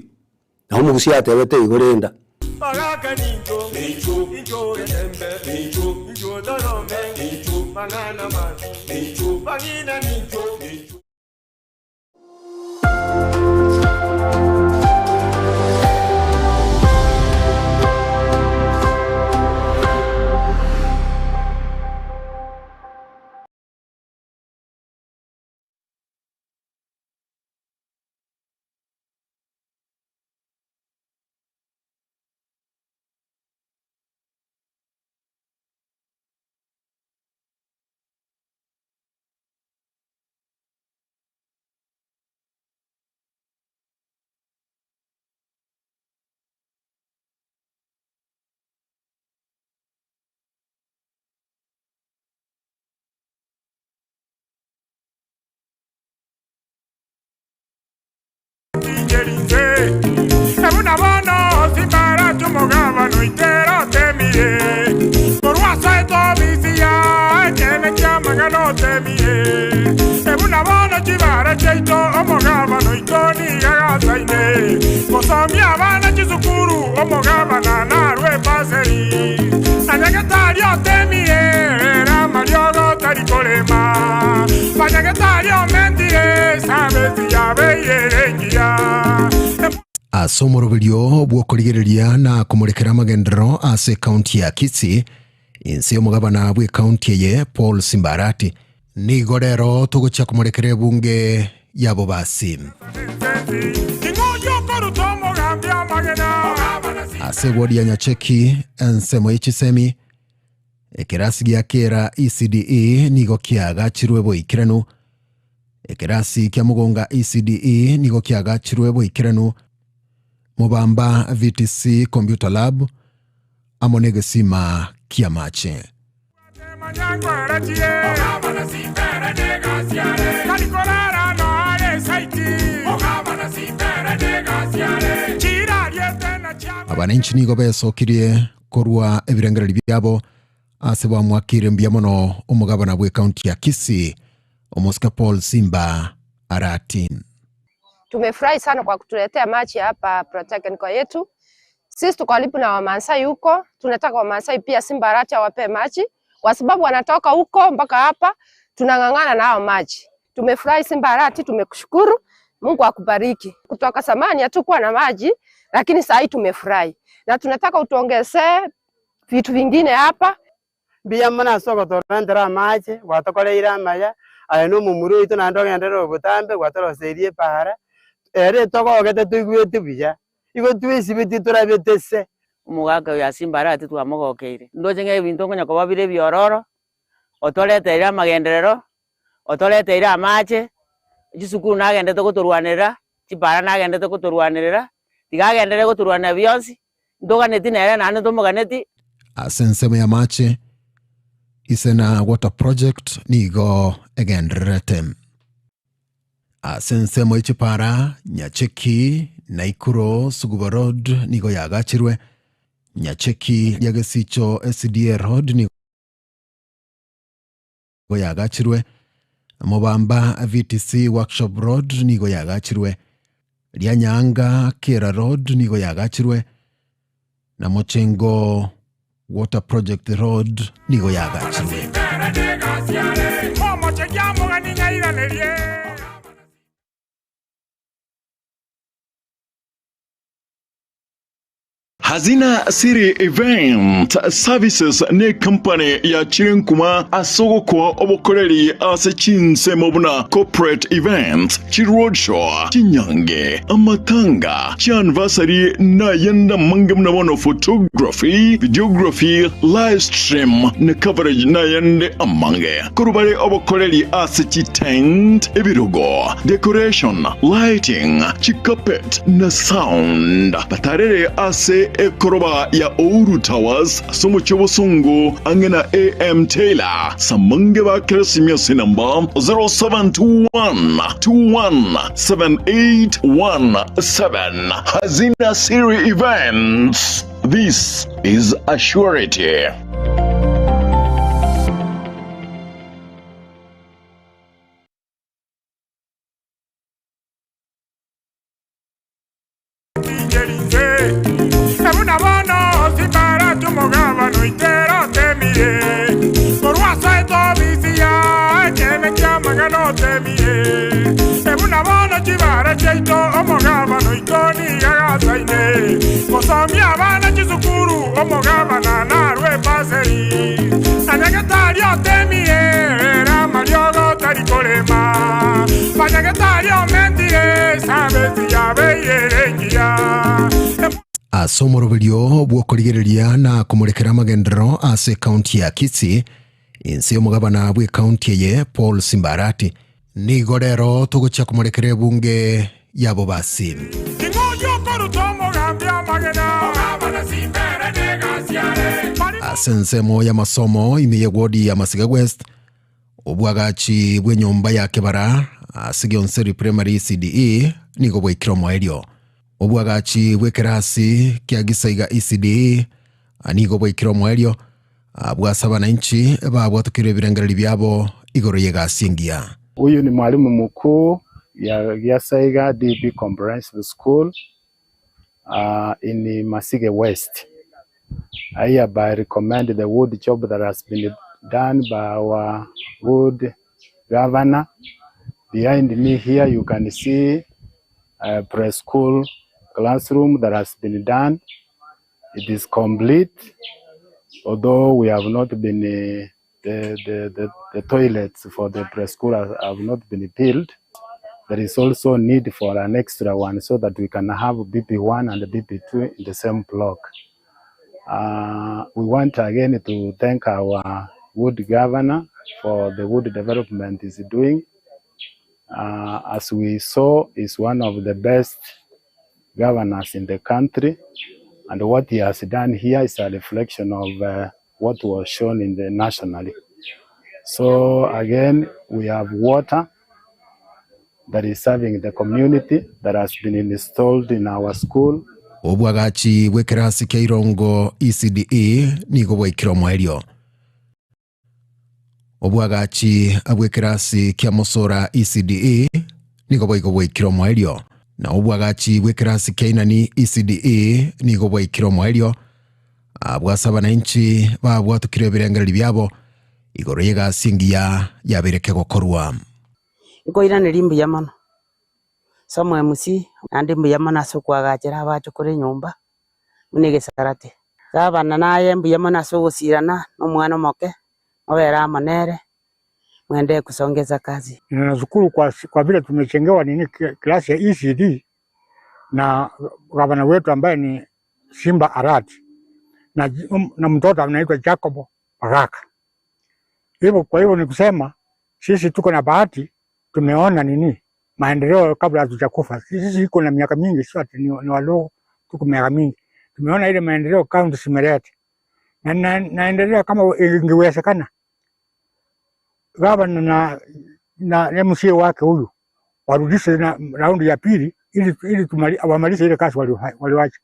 Na omogusia atebete igo, Renda. Bagaka nincho, incho getembe, incho torome, mang'ana mabi, bang'ina nincho. otingelinze Ebuna bono simbara tumugabano itero temire Korwasa etobisi ya ekene kiamagano temire Ebuna bono chibara chiaito omogabano ito nigagasaine Gosomia abana chisukuru omogabana narwe paseri Nanyagetari otemire ramariogo tari korema Banyagetari omentire sabesi yabeire engiya Ase omoroberio bw'okorigereria na komorekera amagenderero ase ekaunti ya Kisii, inse y'omogabana bw'ekaunti eye Paul Simbarati. Nigo rero togochia komorekera ebunge ya Bobasi. Ase ewodi ya Nyacheki, ensemo ye chisemi, ekerasi gia kera ECDE nigo kiagachirwe boikeranu. Ekerasi kia Mugonga ECDE nigo kiagachirwe boikeranu. Mobamba VTC Computer Lab amo negesima ki'amache. Abananchi nigo besokirie korwa ebirengererio biabo ase bamwakire mbuya mono omogabana bw'ekaunti ya Kisii Omosike Paul Simba Arati. Tumefurahi sana kwa kutuletea maji hapa Polytechnic yetu. Sisi tuko karibu na Wamasai huko, tunataka Wamasai pia Simba Arati awape maji kwa sababu wanatoka huko mpaka hapa, tunang'ang'ana na hao maji. Tumefurahi Simba Arati, tumekushukuru. Mungu akubariki. Kutoka zamani hatukuwa na maji, lakini saa hii tumefurahi na tunataka utuongezee vitu vingine hapa. Mbuya mono ase ogotorentera amache, gwatokoreire amaya, aye na omomura oito naende ogenderere obotambe, gwatoroseirie epara, ere togogete toigwete buya, igo twesibetie torabete se. Omogaka oyo ase Arati twamogokeire, ndoche ng'a ebinto nkonya koba bire ebiororo, otoreteire amagenderero, otoreteire amache, chisukuru nagendete gotorwanerera, chipara nagendete gotorwanerera, tiga agenderere gotorwanera bionsi, ntoganeti nere naende tomoganeti. Ase ensemo y'amache, Isena Water Project nigo egendererete. Ase ensemo y'echipara, Nyacheki, Naikuro, Suguba Road nigo yagachirwe. Nyacheki Riagesicho SDA Road nigo yagachirwe. Mobamba VTC Workshop Road nigo yagachirwe. Rianyanga Kera Road nigo yagachirwe. Na Mochengo Water Project Road nigo yagachirwe. Hazina City Event Services ne company ya chirenkuma ase ogokoa obokoreri ase chinsemo buna corporate events, chiroadshow, chinyange, amatanga, chianniversary na ayande amange buna bono photography, videography, live stream na coverage na ayande amange. Korwa bare obokoreri ase chitent, ebirogo, decoration, lighting, chicarpet na sound. Batarere ase ekoroba ya Ouru Towers ase omochie obosongo ang'e na AM Taylor. Samange ba Keresimia ase enamba 0721 217817. Hazina Siri Events. This is a surety. Ebuna bono simbara tumugabano itero temire Korwasa etobisi ya ekene kiamagano temire Ebuna bono chibara chiaito omogabano ito nigagasaine Gosomia abana chisukuru omogabana narwe paseri Nanyagetari otemire ramariogo tari korema Banyagetari omentire sabesi yabeire engiya Ase omoroberio bw'okorigereria na komorekera amagenderero ase ekaunti ya Kisii, inse y'omogabana bw'ekaunti eye Paul Simbarati. Nigo rero togochia komorekera ebunge ya Bobasi. Ase ensemo y'amasomo ime y'ewodi ya Masiga West, obwagachi bw'enyomba ya kebara ase Gionseri Primary CDE nigo bwaikire omoerio. Obwagachi bw'ekerasi kia Gisaiga ECDE nigo bwaikire omoerio, abwo ase abananchi babwatokire ebirengererio biabo igoro y'egasi engiya. Huyu ni mwalimu mkuu ya Giasaiga DB Comprehensive School in Masige West. I hereby recommend the good job that has been done by our good governor. Behind me here you can see a preschool classroom that has been done. It is complete, although we have not been, the, the, the, the toilets for the preschool have, have not been built. There is also need for an extra one so that we can have BP1 and BP2 in the same block. We want again to thank our good governor for the good development he's doing. As we saw, he's one of the best governors in the country, and what he has done here is a reflection of what was shown in the nationally. So again, we have water that is serving the community that has been installed in our school. Obwagachi bw'ekerasi kia irongo ECDE nigo bwaikire omoerio. Obwagachi bw'ekerasi kia mosora ECDE nigo boigo bwaikire omoerio. Na obwagachi bw'ekerasi kia inani ECDE nigo bwaikire omoerio. Abwo ase abananchi babwatokire ebirengererio biabo igoro y'egasi engiya yabeire kegokorwa. Nkoiraneria mbuya mono ase omoemusi, naende mbuya mono ase okoagachera abachokoro enyomba buna egesarate. Gavana naye mbuya mono ase ogosirana na omwana omoke, mobere amo nere, mwende kusongeza kazi. Na nashukuru kwa, kwa vile tumechengewa nini klasi ya ECD na gavana wetu ambaye ni Simba Arati na, na mtoto anaitwa Jacob Baraka. Hivyo kwa hivyo ni kusema sisi tuko na bahati, tumeona nini maendeleo kabla hatujakufa. Sisi iko na miaka mingi, sio ati ni, ni wadogo, tuko miaka mingi, tumeona ile maendeleo kaunti zimeleta na, na naendelea kama ingewezekana gavana na, na MCA wake huyu warudishe na raundi ya pili ili, ili tumali, wamalize ile kazi waliwacha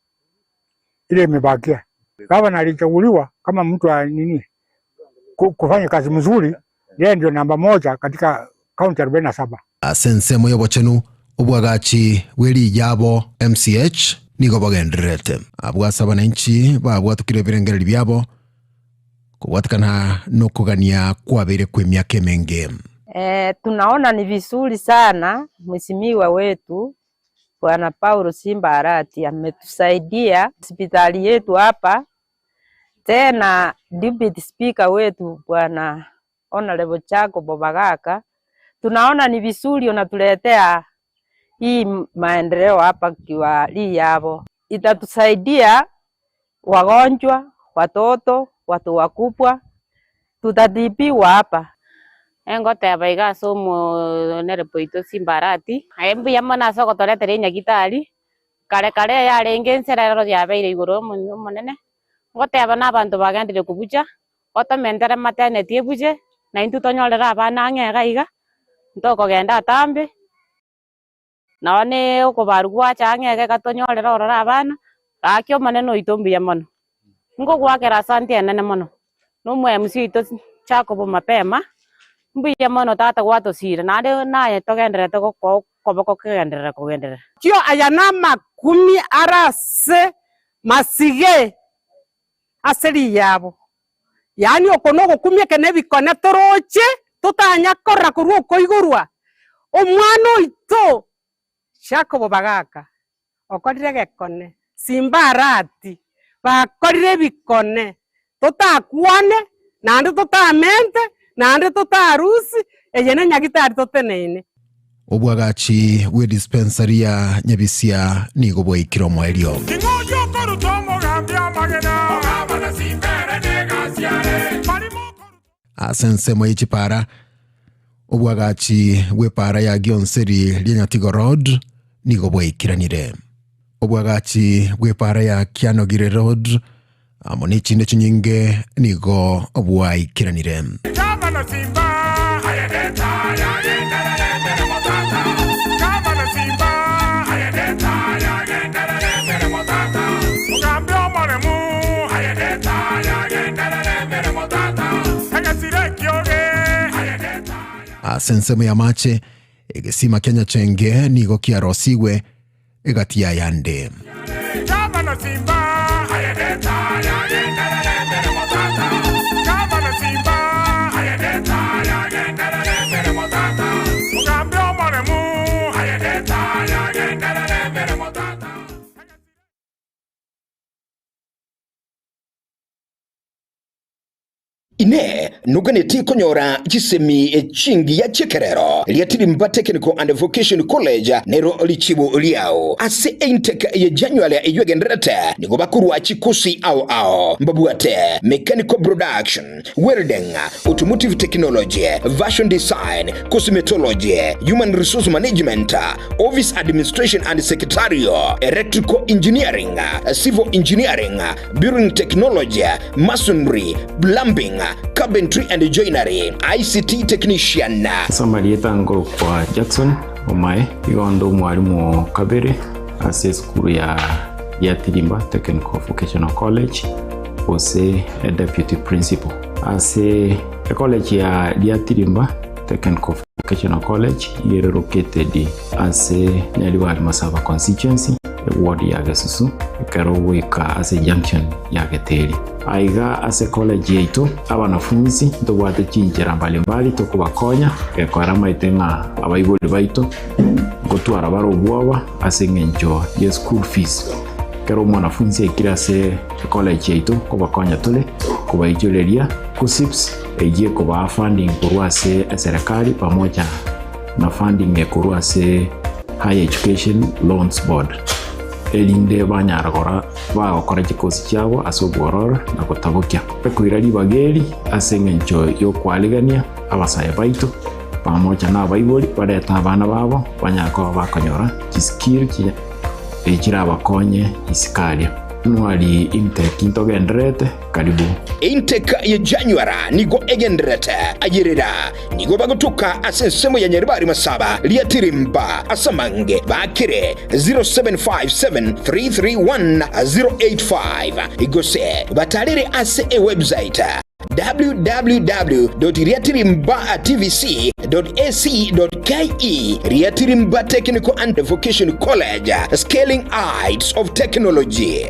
ile imebakia. Gavana alichaguliwa kama mtu wa nini kufanya kazi mzuri, yeye ndio namba moja katika kaunti 47. Ase ensemo y'obochenu, obwagachi bw'eriyabo MCH nigo bogendererete. Abwo ase abananchi babwatokire ebirengererio biabo kobwatekana nokogania kwabeire kw'emiaka emenge. Tunaona ni vizuri sana mheshimiwa wetu Bwana Paulo Simba Arati ametusaidia hospitali yetu hapa, tena deputy speaker wetu Bwana Honorable Jacob Bagaka, tunaona ni vizuri unatuletea hii maendeleo hapa Kiwali yabo, itatusaidia wagonjwa, watoto, watu wakubwa, tutatibiwa hapa. Engoteba iga ase omonere oito Simba Arati, aye mbuya mono ase ogotoretera enyagitari, kare kare yarenge ensera ero yabeire igoro omonene, ngoteba na abanto bagendire kobucha, otomentere maternity ebuche, naintwe tonyorere abana ang'e iga iga, ntokogenda atambe, nonye okobarwa gwacha ang'e iga tonyorere ororo abana, gaki omonene oito mbuya mono. Nkogwakera asante enene mono, na omo-MC oito Jacob mapema, mbuya mono tata gwatosire, naende naye togendererete goko koboko kogenderera kogenderera. Kio aya namakumi arase masige ase riyabo, yaani oko nogokumia eke nebikone toroche totanya korora korwa okoigorwa omwana oito Jacob Bagaka okorire gekone Simba Arati bakorire ebikone totakwane naende totamente naende totarusi eye ne nyagitari toteneine. Obwagachi bwe dispensary ya Nyabisia nigo bwaikire omoerio. Ing'ochi okoruta omogambi amagena, Ogabana simbere negasi are. Barimo Ase ensemo ye chipara, obwagachi bw'epara ya Gionseri ria Nyatigo Road nigo bwaikiranire. Obwagachi bw'epara ya Kianogire Road amo nechinde chinyinge nigo bwaikiranire. Gavana Simba, aye netaya, genderera emeremo tata. Gavana Simba, aye netaya, genderera. Ase ensemo y'amache, egesima kia Nyachenge nigo kiarosigwe egati y'ayande. Gavana Simba, aye netaya, genderera emeremo tata. Gavana Simba, aye netaya, genderera emeremo tata. Ogambe omoremu, aye netaya, genderera emeremo tata. Inee! Noganeti konyora chisemi chingiya chi'ekerero? Riatirimba Technical and Vocation College nero richibu riao. Ase intake ye January eyio egendererete nigo bakorwa chikosi ao ao mbabwate Mechanical Production, Welding, Automotive Technology, Fashion Design, Cosmetology, Human Resource Management, Office Administration and Secretarial, Electrical Engineering, Civil Engineering, Building Technology, Masonry, Plumbing, Carpentry and Joinery, ICT Technician. Ase amarieta nkorokwa Jackson Omae, igo onde omwalimu o kabere ase esukuru ya Giatirimba Technical Vocational College gose e deputy principal. Ase ecollege ya Giatirimba Technical Vocational College iga ere located ase Nyaribari Masaba Constituency, eward ya Gesusu, ekero ogoika ase junction ya Geteri. Aiga ase college yaito, abanafunzi ntobwate chinchera mbalimbali tokobakonya gekora amaete ng'a abaibori baito ngotwara bare obwoba ase eng'encho ye school fees. Ekero omwanafunzi aikire ase ecollege yaito nkobakonya tore kobaichoreria KUCCPS eyio ekobaa funding korwa ase eserekari pamoja na funding ekorwa ase Higher Education Loans Board erinde banyara gora bagokora chikosi chiabo ase obwororo na gotabokia. Ekoira ribaga eri ase engencho y'okwarigania abasae baito pamoja na abaibori barete abana babo banyare koba bakonyora chiskill chirabakonye isiko aria. Nwari intake ntogendererete karibu. Intake ye January nigo egendererete ayerera nigo bagotuka ase ensemo ya Nyaribari Masaba Riatirimba ase amange bakire 0757331085 gose batarere ase ewebsite www.riatirimbatvc.ac.ke Riatirimba Technical and Vocation College, Scaling Heights of Technology.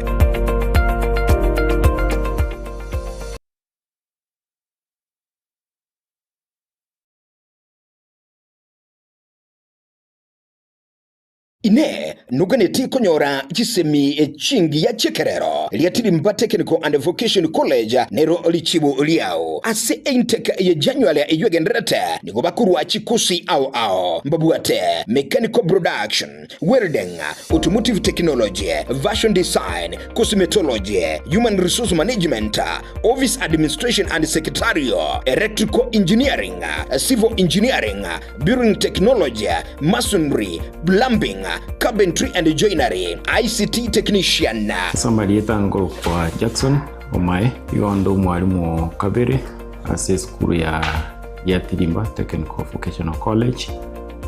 Inee! Noganeti konyora chisemi chingiya chi'ekerero? Riatirimba Technical and Vocation College nero richibu riao. Ase intake ye January eyio egendererete nigo bakorwa chikosi ao ao mbabwate Mechanical Production, Welding, Automotive Technology, Fashion Design, Cosmetology, Human Resource Management, Office Administration and Secretarial, Electrical Engineering, Civil Engineering, Building Technology, Masonry, Plumbing, Carpentry and Joinery, ICT Technician. Ase amarieta nkorokwa Jackson Omae, igo onde omwalimu o kabere ase esukuru ya Giatirimba Technical Vocational College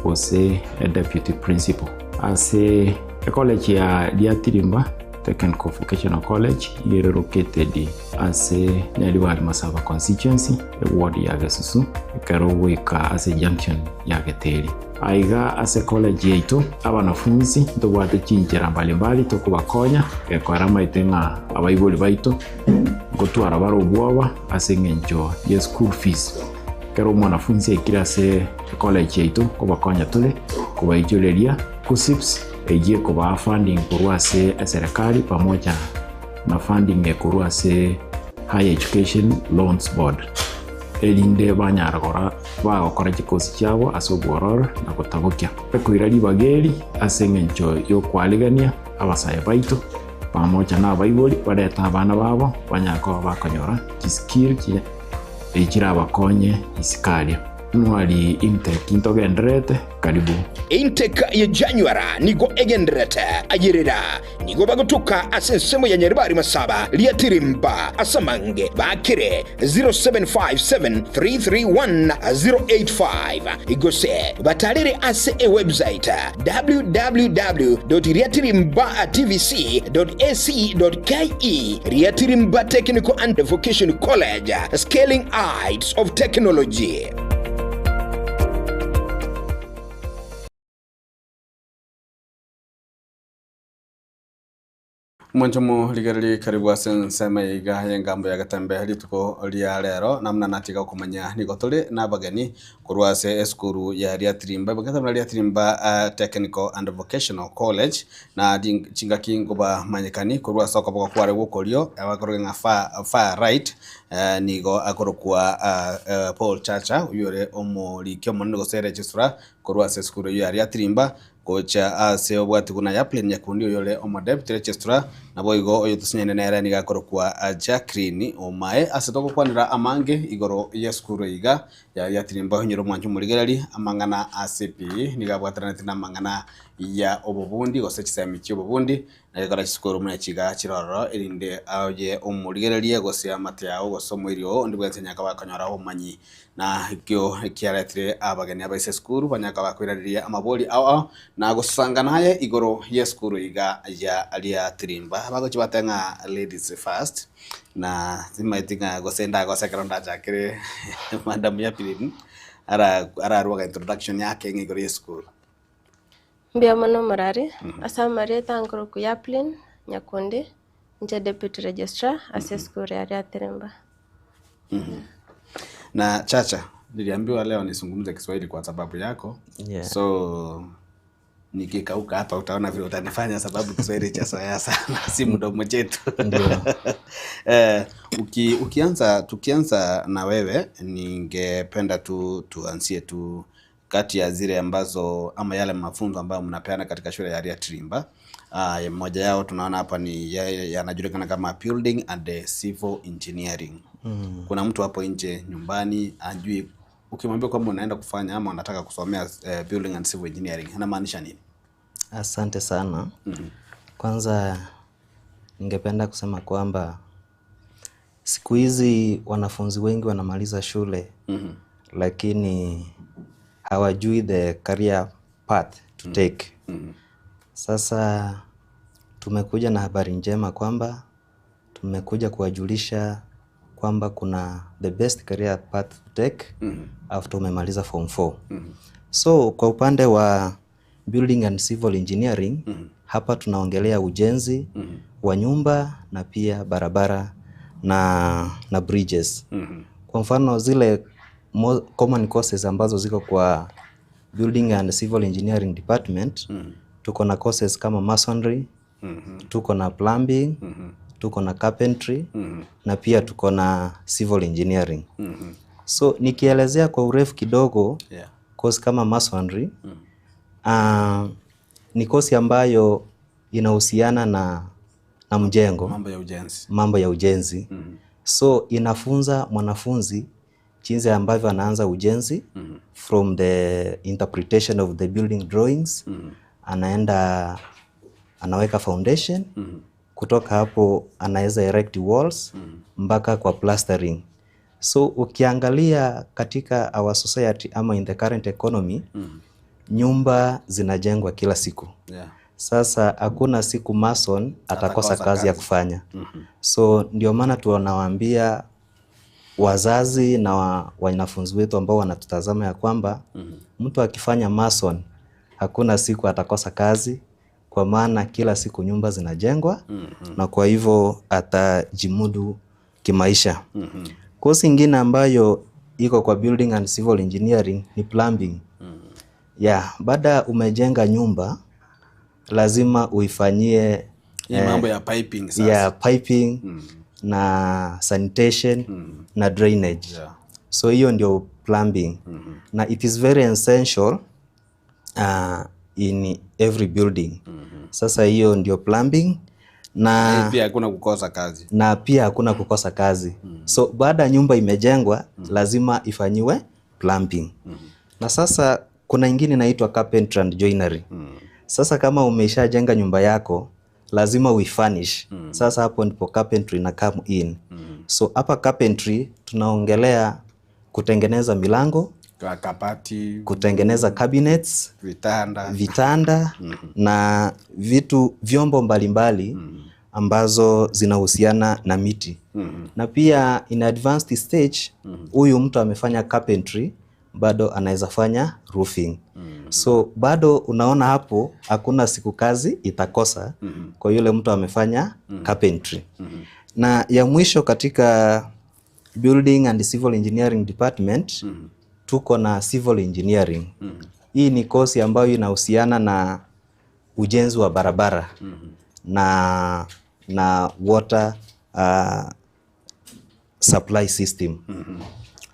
gose e deputy principal. Ase ecollege ya Giatirimba Technical Vocational College iga ere located ase Nyaribari Masaba Constituency, eward ya Gesusu, ekero ogoika ase junction ya Geteri. Aiga ase college yaito, abanafunzi ntobwate chinchera mbalimbali tokobakonya gekora amaete ng'a abaibori baito ngotwara bare obwoba ase eng'encho ye school fees. Ekero omwanafunzi aikire ase ecollege yaito nkobakonya tore kobaichoreria KUCCPS eyio ekobaa funding korwa ase eserekari pamoja na funding ekorwa ase Higher Education Loans Board erinde banyara gora bagokora chikosi chiabo ase obwororo na gotabokia. Ekoira ribaga eri ase engencho y'okwarigania abasae baito pamoja na abaibori barete abana babo banyare koba bakonyora chiskill chirabakonye isiko aria. Nwari intake ntogendererete karibu. Intake ye January nigo egendererete ayerera nigo bagotuka ase ensemo ya Nyaribari Masaba Riatirimba ase amange bakire 0757331085 gose batarere ase ewebsite www.riatirimbatvc.ac.ke Riatirimba Technical and Vocation College, Scaling Heights of Technology. Mwanche morigererie karibu ase ensemo eye iga y'engambo ya Getembe rituko ria rero, namuna natiga okomanya nigo tore nabageni korwa ase esukuru ya Riatirimba, Getembe Riatirimba Technical and Vocational College, na chingaki nkobamanyekani korwa ase okoboko kware gwokorio abakoroka ng'a far, far right nigo akorokwa Paul Chacha oyio ore omoriki omonene gose registrar korwa ase esukuru eyio ya Riatirimba, Gocha ase obwati buna Yaplin Nyakundi oyore omodeputy registrar, naboigo oyotosinyaine nere nigo akorokwa Jacqueline Omae. Ase togokwanera amange igoro y'esukuru eye iga ya Yatirimba onyore omwancho omorigereri amang'ana ase pi nigo abwataraneti namang'ana ya obobundi gose chisemi chiobobundi na gekora chisukuru buna echi iga chire ororo erinde oye omorigererie gose amate ao gose omoiri oo onde bwensi anyare koba akonyora obomanyi Na ekio kiaretire abageni abaise esukuru banyare koba bakoiraneria amabori ao ao na gosanga naye igoro y'esukuru iga ya Riatirimba. Bagochia bateba ng'a ladies first na timanyeti ng'a gose ndagose ekero ndachakire madam Yapilin ara ararue introduction yake ng'a igoro y'esukuru. Mbuya mono omorari, ase amarieta nkorokwa Yaplin Nyakundi, inche deputy registrar ase esukuru ya Riatirimba. Na Chacha, niliambiwa leo nizungumze Kiswahili kwa sababu yako. Yeah. So nikikauka hapa utaona vile utanifanya sababu Kiswahili cha soya sana si mdomo chetu. Eh, uki, ukianza tukianza na wewe ningependa tu tuanzie tu kati ya zile ambazo ama yale mafunzo ambayo mnapeana katika shule ya Riatirimba. Uh, moja yao tunaona hapa ni yanajulikana kama building and eh, civil engineering. Kuna mtu hapo nje nyumbani ajui, ukimwambia kwamba unaenda kufanya ama unataka kusomea eh, building and civil engineering anamaanisha nini? Asante sana. Kwanza ningependa kusema kwamba siku hizi wanafunzi wengi wanamaliza shule lakini hawajui the career path to take. Sasa tumekuja na habari njema kwamba tumekuja kuwajulisha kwamba kuna the best career path to take after umemaliza form 4. So kwa upande wa building and civil engineering hapa tunaongelea ujenzi wa nyumba na pia barabara na, na bridges. Kwa mfano zile common courses ambazo ziko kwa building and civil engineering department tuko na courses kama masonry, tuko na plumbing, tuko na carpentry na pia tuko na civil engineering. So nikielezea kwa urefu kidogo course kama masonry ni kosi ambayo inahusiana na, na mjengo, Mambo ya ujenzi. mambo ya ujenzi. So inafunza mwanafunzi jinsi ambavyo anaanza ujenzi from the interpretation of the building drawings anaenda anaweka foundation kutoka hapo anaweza erect walls mpaka kwa plastering. So ukiangalia katika our society ama in the current economy nyumba zinajengwa kila siku. Yeah. Sasa hakuna siku mason atakosa Atakosa kazi ya kazi. kufanya. So ndio maana tunawaambia wazazi na wanafunzi wetu ambao wanatutazama ya kwamba mtu akifanya mason hakuna siku atakosa kazi, kwa maana kila siku nyumba zinajengwa na kwa hivyo atajimudu kimaisha. Kosi ingine ambayo iko kwa building and civil engineering ni plumbing. Yeah, baada umejenga nyumba lazima uifanyie Hii mambo ya piping sasa. yeah, piping na sanitation na drainage. So hiyo ndio plumbing. Na it is very essential in every building. Sasa hiyo ndio plumbing na Na pia hakuna kukosa kazi. na pia hakuna kukosa kazi. So baada ya nyumba imejengwa lazima ifanyiwe plumbing. Na sasa kuna ingine inaitwa carpentry and joinery. Sasa kama umeshajenga nyumba yako lazima uifurnish. Sasa hapo ndipo carpentry na come in. So hapa carpentry tunaongelea kutengeneza milango, Kwa kabati, kutengeneza cabinets, vitanda, vitanda na vitu vyombo mbalimbali ambazo zinahusiana na miti. Na pia in advanced stage huyu mtu amefanya carpentry bado anaweza fanya roofing. So bado unaona hapo hakuna siku kazi itakosa kwa yule mtu amefanya carpentry. Na ya mwisho katika building and civil engineering department tuko na civil engineering. Hii ni kosi ambayo inahusiana na ujenzi wa barabara na na water supply system.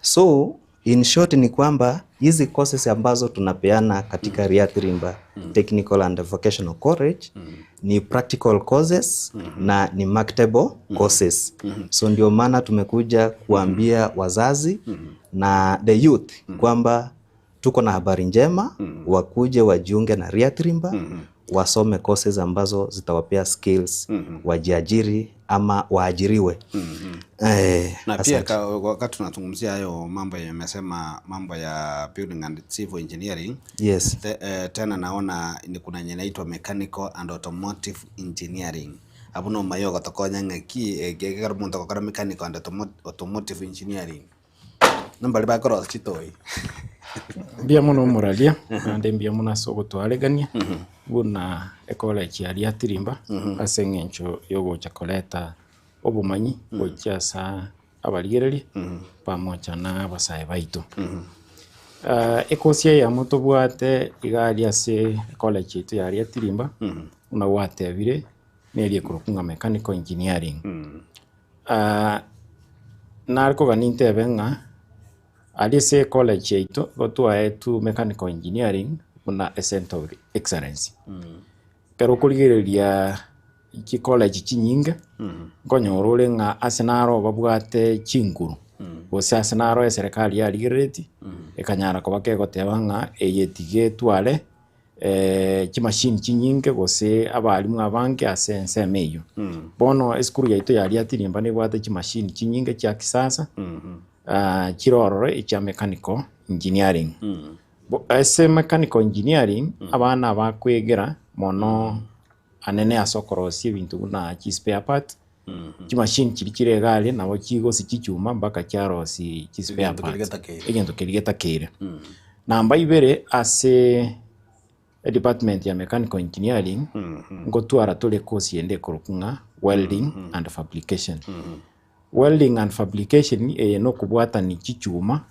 So in short ni kwamba hizi courses ambazo tunapeana katika Riyadh Rimba Technical and Vocational College ni practical courses na ni marketable courses. So ndio maana tumekuja kuambia wazazi na the youth kwamba tuko na habari njema, wakuje wajiunge na Riyadh Rimba wasome courses ambazo zitawapea skills wajiajiri ama waajiriwe. Na pia Asante. wakati tunazungumzia hayo mambo yamesema mambo ya building and civil engineering. Tena naona ni kuna yenye inaitwa mechanical and automotive engineering abu no mayo gotokonya ng'aki ekero omonto ogokora mechanical and automotive engineering nambari bakorosia chitoi. Mbuya mono omoraria, naende mbuya mono ase ogotwaregania, buna ecollege ya Riatirimba, ase eng'encho ya ogocha koreta obomanyi gochia asa abarigereria pamoja na abasae baito. Ekosi eyemo tobwate iga aria ase ecollege yaito ya Riatirimba, buna gwatebire, neri ekorokwa ng'a mechanical engineering. Nare kogania ntebe ng'a aria ase ecollege yaito, igo twaetwe mechanical engineering buna a center of excellence. Ekero okorigereria chicollege chinyinge, nkonyora ore ng'a ase naro babwate chinguru, gose ase naro eserekari yarigereretie, ekanyara koba kegoteba ng'a eye tiga etware chimashini chinyinge gose abalimu abange ase ensemo eywo. Bono esukuru yaito ya Riatirimba nebwate chimashini chinyinge chia kisasa, chire ororo echia mechanical engineering. Ase mechanical engineering, abana bakwegera mono anene ase okorosia ebinto buna chispare part, chimashini chiria chire iga aria nabo chigosi chichuma mpaka chiarosia chispare Egento keria parts, getakeire. Egento keria getakeire. Namba ibere ase edepartment ya mechanical engineering, ngotwara tore course ende ekorokwa ng'a welding and fabrication. Welding and fabrication eye na okobwatania chichuma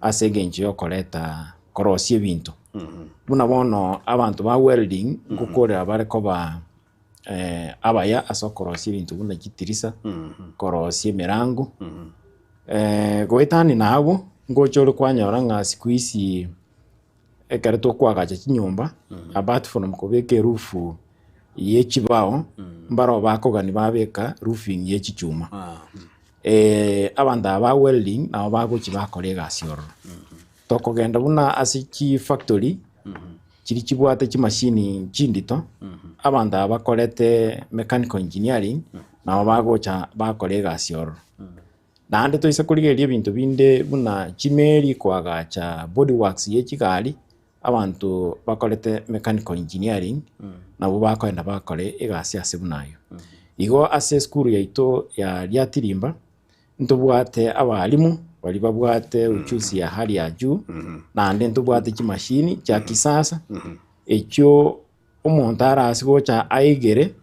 ase eng'encho ya okoreta korosia ebinto. Buna bono abanto ba welding ngokorera bare koba abaya ase okorosia ebinto buna chitirisa, korosia emerango, goetania na abwo, ngocha ore kwanyora ng'a siku hizi ekero tokoagacha chinyomba, apart from kobeka eroof ye chibao, mbaro bakogani babeka roofing ye chichuma. Abanto aba ba welding nabo bagochi bakora egasi ororo. Tokogenda buna ase chifactory, chiria chibwate chimashini chindito, abanto aba bakorete mechanical engineering, nabo bagocha bakora egasi ororo. Naende toise korigereria ebinto binde buna chimeri koagacha body works ye chigari, abanto bakorete mechanical engineering, nabo bakoenda bakore egasi ase buna aywo. Igo ase esukuru yaito ya Riatirimba, ntobwate abalimu baria babwate ujuzi ya hali ya juu, naende ntobwate chimashini chia kisasa, echio omonto arase gocha aigere,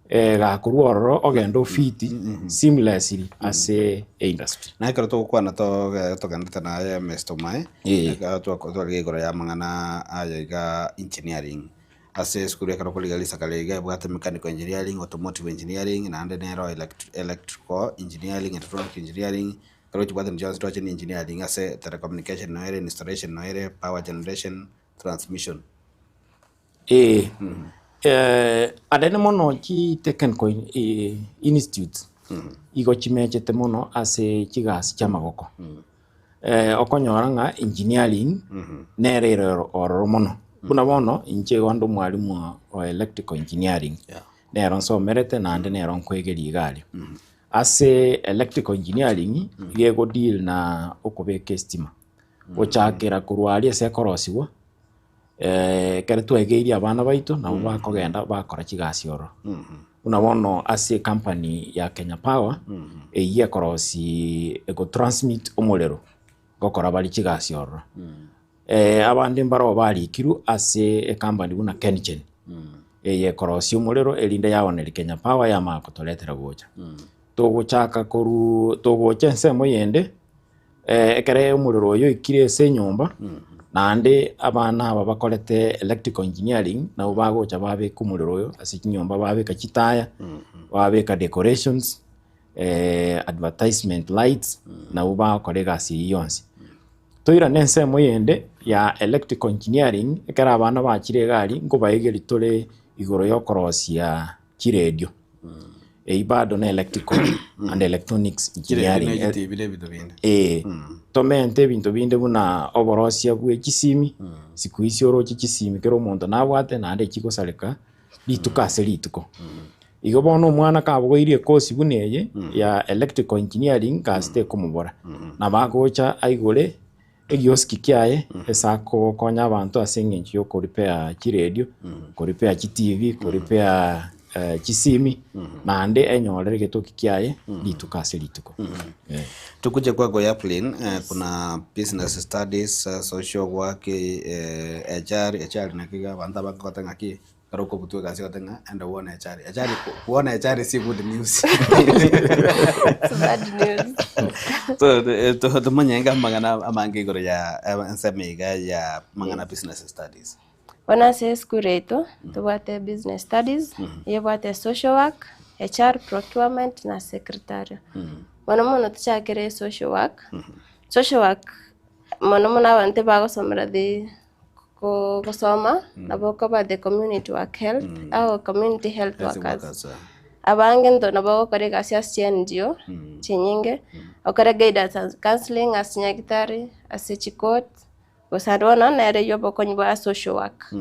gakorwa ororo ogende ofiti seamlessly ase eindustry. Na ekero togokwana togendete naye Mr. Omae, ekero twarigia igoro ya amang'ana aya iga engineering, ase esukuru ekero okorigia risakara iga ebwate mechanical engineering, automotive engineering, naende nero electrical engineering, electronic engineering, ekero ochibwate chionsi twache na engineering ase telecommunication noere, installation noere, power generation, transmission. Ee, anene mono chi technical institute igo chimechete mono ase chigasi chi'amagoko. Okonyora ng'a engineering nere ere ororo mono. Buna bono inche igo inde omwalimu o electrical engineering, nero nsomerete naende nero nkoegeria iga aria. Ase electrical engineering, iga ego deal na okobeka estima, gochakera korwa aria ase ekorosiwa, ekero twaegeirie abana baito nabo bakogenda bakora chigasi ororo. Buna bono ase ecompany ya Kenya Power, eyio ekorosia egotransmit omorero. Ngokora bare chigasi ororo. Abande mbaroo barikirwe ase ecompany buna Kengen, eye ekorosia omorero erinde yaoneria Kenya Power yamanya kotoretera gocha. Togochaka korwa togocha ensemo yende, ekere omorero oyo oikire ase enyomba, naende abana aba bakorete electrical engineering nabo bagocha babeka omorero oyo ase chinyomba babeka chitaya, babeka decorations, advertisement lights, nabo bagokora egasi eyio yonsi. Toirane ensemo yende ya electrical engineering, ekero abana bachire iga aria, nkobaegeria tore igoro ya okorosia chiredio. Eyio bado na electrical and electronics Chiredio engineering. na echitibi na ebinto binde. Eeh, tomente ebinto binde buna oborosia bwe chisimi, siku hizi oroche chisimi kera omonto nabwate naende chigosareka rituko ase rituko. Igo bono omwana kabogoirie ekosi buna eye ya electrical engineering gasi tekomobora, nabo agocha aigore egioski kiaye ase akogokonya abanto ase eng'encho ya okorepair chiredio, korepair chitivi, korepair chisimi, naende enyorere egetoki kiaye rituko ase rituko. Eh. Tukuje kwako Yaplin, eh, kuna business studies, eh, social work, eh, HR, HR naki iga abanto abange goteba ng'aki Ekero okobutwa egasi ogote ng'a enda bwone echari. Echari bwone echari si good news. It's bad news. So eh, to- tomanyenge amang'ana amange igoro ya eh, ensemo iga ya amang'ana business studies. Bono ase esukuru yaito tobwate business studies, eyebwate social work, HR, procurement na secretarial. Mono mono tochakere social work, social work mono mono abanto ebagosomera the gosoma nabo okoba the community work health au community health workers. Abange into nabo ogokora egasi ase chi NGO chinyinge, okore guidance and counselling ase chinyagitari, ase chicourt, gose ande bono nere eywo obokonyi bwa social work.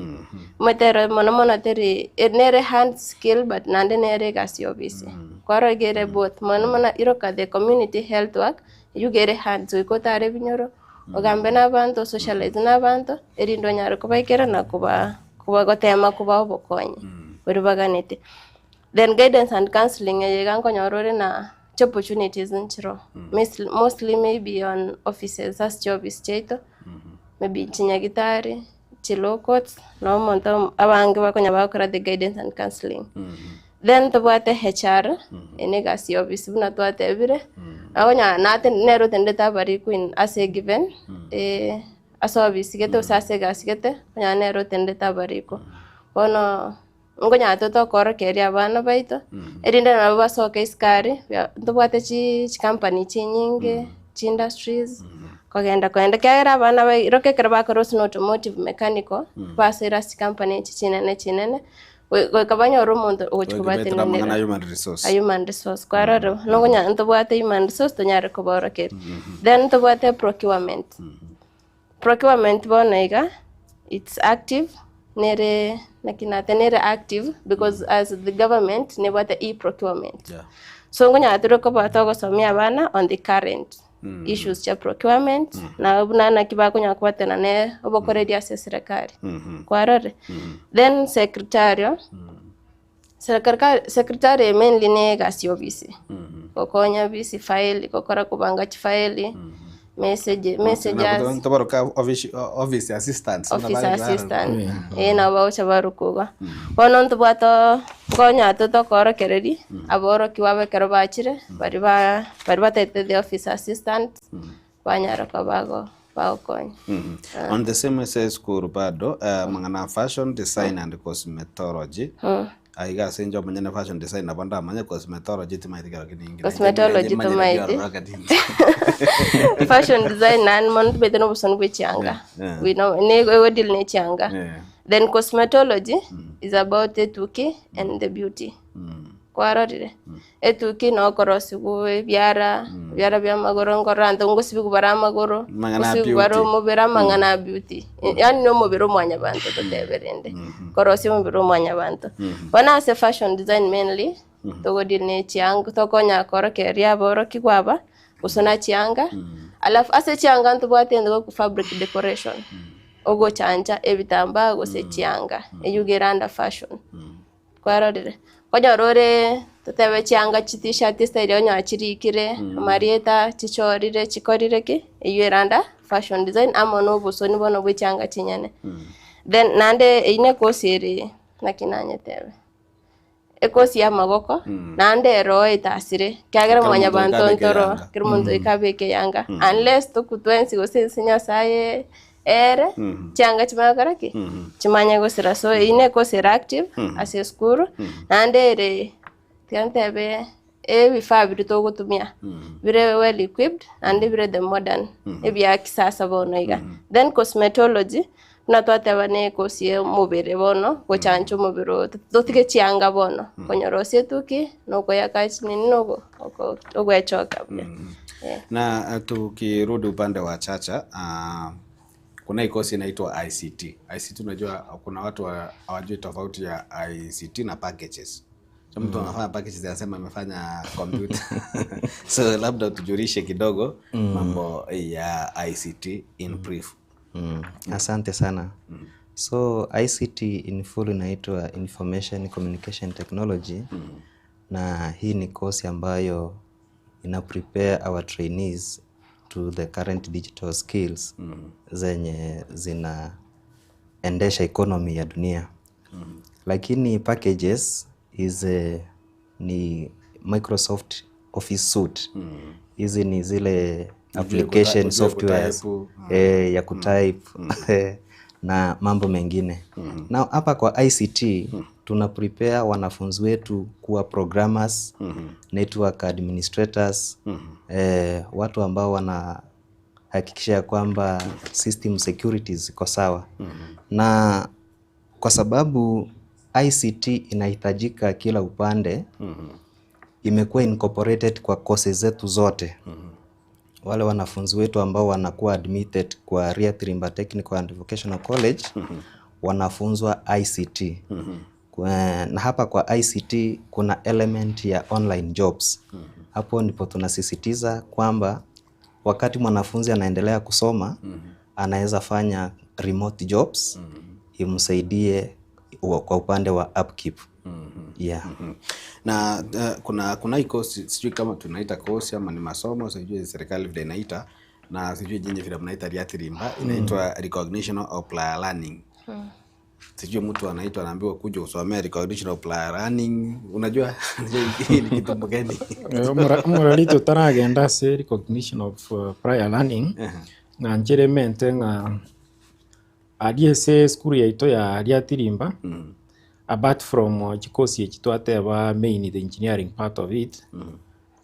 Omanyete ero mono mono teri nere hand skill but naende nere egasi ya obisi. Kwarora iga ere both, mono mono iroka the community health work, eywo iga ere hands goika otare ebinyoro. Ogambe nabanto, osocialize nabanto, erinde onyare kobaikera na koba koba gotema kobaa obokonyi boria baganeti. Then guidance and counselling eye iga nkonyora ore na chiopportunities nchiroo, mostly mostly maybe on offices ase chiofisi chiaito, maybe chinyagitari, chilaw courts, nabo omonto abange bakonya bagokora the guidance and counselling. Then tobwate HR, eye na egasi ya ofisi buna twatebire, nabo onye nate nere otendete abarikwa in ase egiven ase ofisi gete gose ase egasi gete, onye nere otendete abarikwa. Bono nkonyara tote okorokereria abana baito, erinde nabo basoke isiko aria, bia ntobwate chi chicompany chinyinge, chiindustries, kogenda kogenda ekiagera abana bai roka ekero bakora gose na automotive mechanical, basoire ase chicompany echi chinene chinene. Goika banyore omonto ogochia Goika betera amang'ana kobatenenera. a human resource. A human resource. Kwarorire? Nokonya ntobwate human resource tonyare kobaorokeria. Then ntobwate procurement. Procurement bono iga, it's active, nere naki nate nere active because as the government nebwate e-procurement. Yeah. So nkonyara tore koba togosomia abana on the current issues chia procurement, na buna naki bakonyara kobatana ne obokoreri ase eserekari. Kwarorire? Then secretarial, serekari secretarial mainly ne egasi ya ofisi, gokonya ofisi file, gokora kobanga chifaili, message messages. Ntobaroka office office assistants buna Office bare baroro. assistant, eh nabo bagocha barokwa iga. Bono ntobwate nkonya totokoorokereria, aborokigwa aba ekero bachire, baria ba baria bataete the office assistant, banyara koba bago bagokonya. On the same ase esukuru bado amang'ana a fashion design and cosmetology aiga ase inche omonyene fashion design nabo ndamanye cosmetology timanyeti kero kende inki Cosmetology tomaeti. Fashion design naende mono tomaete na obosoni bwa echianga. We know ne egodeal na echianga. Then cosmetology is about etuki and the beauty. Kwarorire? Etuki na okorosiwa ebiara, ebiara bia amagoro nkorora abanto ngosibigwa bare amagoro, Amang'ana a ngosibigwa bare beauty. omobere amang'ana a beauty. Yaani na omobere o mwanyabanto totebe rende, korosia omobere o mwanyabanto. Bono ase fashion design mainly, togodeal na echianga tokonya korokereria aborokigwa aba, gosona chianga, alafu ase chianga ntobwate egento gekorokwa fabric decoration, ogochancha ebitambaa gose chianga, eywo iga ere under fashion. Kwarorire? Okonyora ore Totebe chianga chi t-shirt estyle okonyora chirikire, amarieta, chichorire, chikorire ki, eywo ere under fashion design amo na obosoni bono bwa echianga chinyene. Then naende eywo na ekosi ere naki nanyetebe, ekosi ya amagoko, naende ero etasire, ekiagera Kera omonto goika mwanyabanto abeke ntoro, eyanga. kera omonto goika abeke eyanga, unless tokwe twensi gose ense Nyasaye ere, chianga chimanye gokora ki? Chimanye gosira. So eyio na ekosi ere active ase esukuru, naende ere tiga ntebe ebifaa biria togotumia bire well equipped naende bire the modern, ebia kisasa bono iga. Then cosmetology, buna twateba na ekosi ya omobere bono, gochancha omobere oo, totige chianga bono, konyorosia etuki na okoyaka chinini na ogo oko ogwechoka buya. Na tukirudi upande wa Chacha, kuna hii kosi inaitwa ICT. ICT unajua kuna watu hawajui tofauti ya ICT na packages. So mtu anafanya packages anasema amefanya computer. So labda tujulishe kidogo mambo ya ICT in brief. Asante sana. So ICT in full inaitwa Information Communication Technology na hii ni kosi ambayo ina prepare our trainees to the current digital skills zenye zinaendesha economy ya dunia. Lakini packages is ni Microsoft Office Suite. Hizi ni zile application Ujue softwares kutype. ya kutype na mambo mengine. Na hapa kwa ICT tuna prepare wanafunzi wetu kuwa programmers, network administrators, watu ambao wanahakikisha ya kwamba system security ziko sawa. Na kwa sababu ICT inahitajika kila upande, imekuwa incorporated kwa courses zetu zote. Wale wanafunzi wetu ambao wanakuwa admitted kwa Ryathimba Technical and Vocational College wanafunzwa ICT. Na hapa kwa ICT kuna element ya online jobs. Hapo ndipo tunasisitiza kwamba wakati mwanafunzi anaendelea kusoma anaweza fanya remote jobs imsaidie kwa upande wa upkeep. Yeah. Na kuna hii kosi sijui kama tunaita kosi ama ni masomo, sijui serikali vile inaita na sijui nyinyi vile mnaita Ryathimba, inaitwa recognition of prior learning. Sijui mtu anaitwa anaambiwa kuja usomee recognition of prior learning, unajua hii ni kitu mgeni. Omorari totaragenda ase recognition of prior learning ng'a nchere mente ng'a aria ase esukuru yaito ya Ryathimba apart from chikosi echi twateba main the engineering part of it,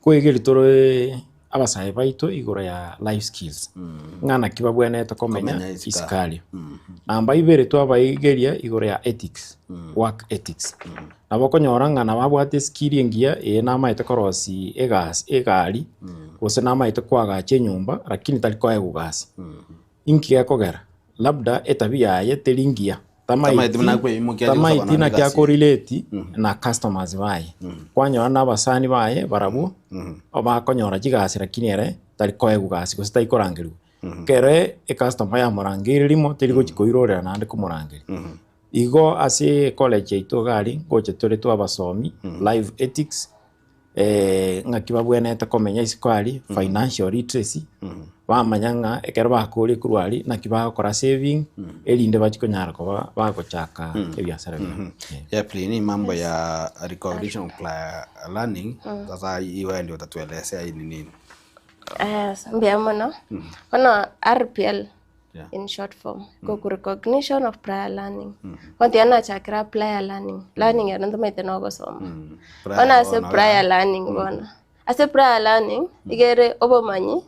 koegeri tore abasae baito igoro ya life skills ng'a naki babwenerete komenya Komenya isiko. isikaria. Namba ibere twabaigeria igoro ya ethics, work ethics. Nabo okonyora ng'a nabo abwate skill engiya eye namaete korosia egasi egari gose namaete koagacha enyomba lakini tari koegwa gasi. Inki gekogera? Labda etabia yaye teri ngiya Tamaeti buna akweimokia ache tamaeti gosaba naki naende egasi. akorelate na customers baye. Kwanyora na abasani baye barabwo bakonyora chigasi lakini ere tari koegwa gasi gose tari korangeriwa. Kere ecustomer yamorangeire rimo teri gochi koirorera naende komorangeria. Igo ase college yaito iga aria ngocha tore twabasomi life ethics, ng'aki babwenerete komenya isiko aria, financial literacy, bamanya ng'a ekero bakoria korwa aria naki bagokora saving, erinde bachie konyara koba bagochaka ebiasara biabo. Jeffrey, ni mambo ya recognition of prior learning. Sasa hii wewe ndio utatuelezea hii ni nini? Mbuya mono. Bono RPL in short form goku recognition of prior learning. Bono tiga nachakera prior learning, learning ero ntomaete na ogosoma. Prior Bono ase bono, prior learning bono, ase prior learning igere obomanyi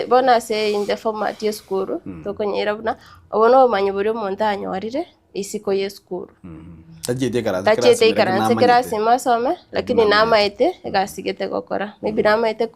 bono ase in the format ya esukuru tokonyeira buna obo na obomanyi boria omonto anyorire isiko ya esukuru. Tachiete ikaranse Tachiete kirasi ikaranse namanyete. kirasi masome lakini namaete egasi gete gokora. Maybe namaete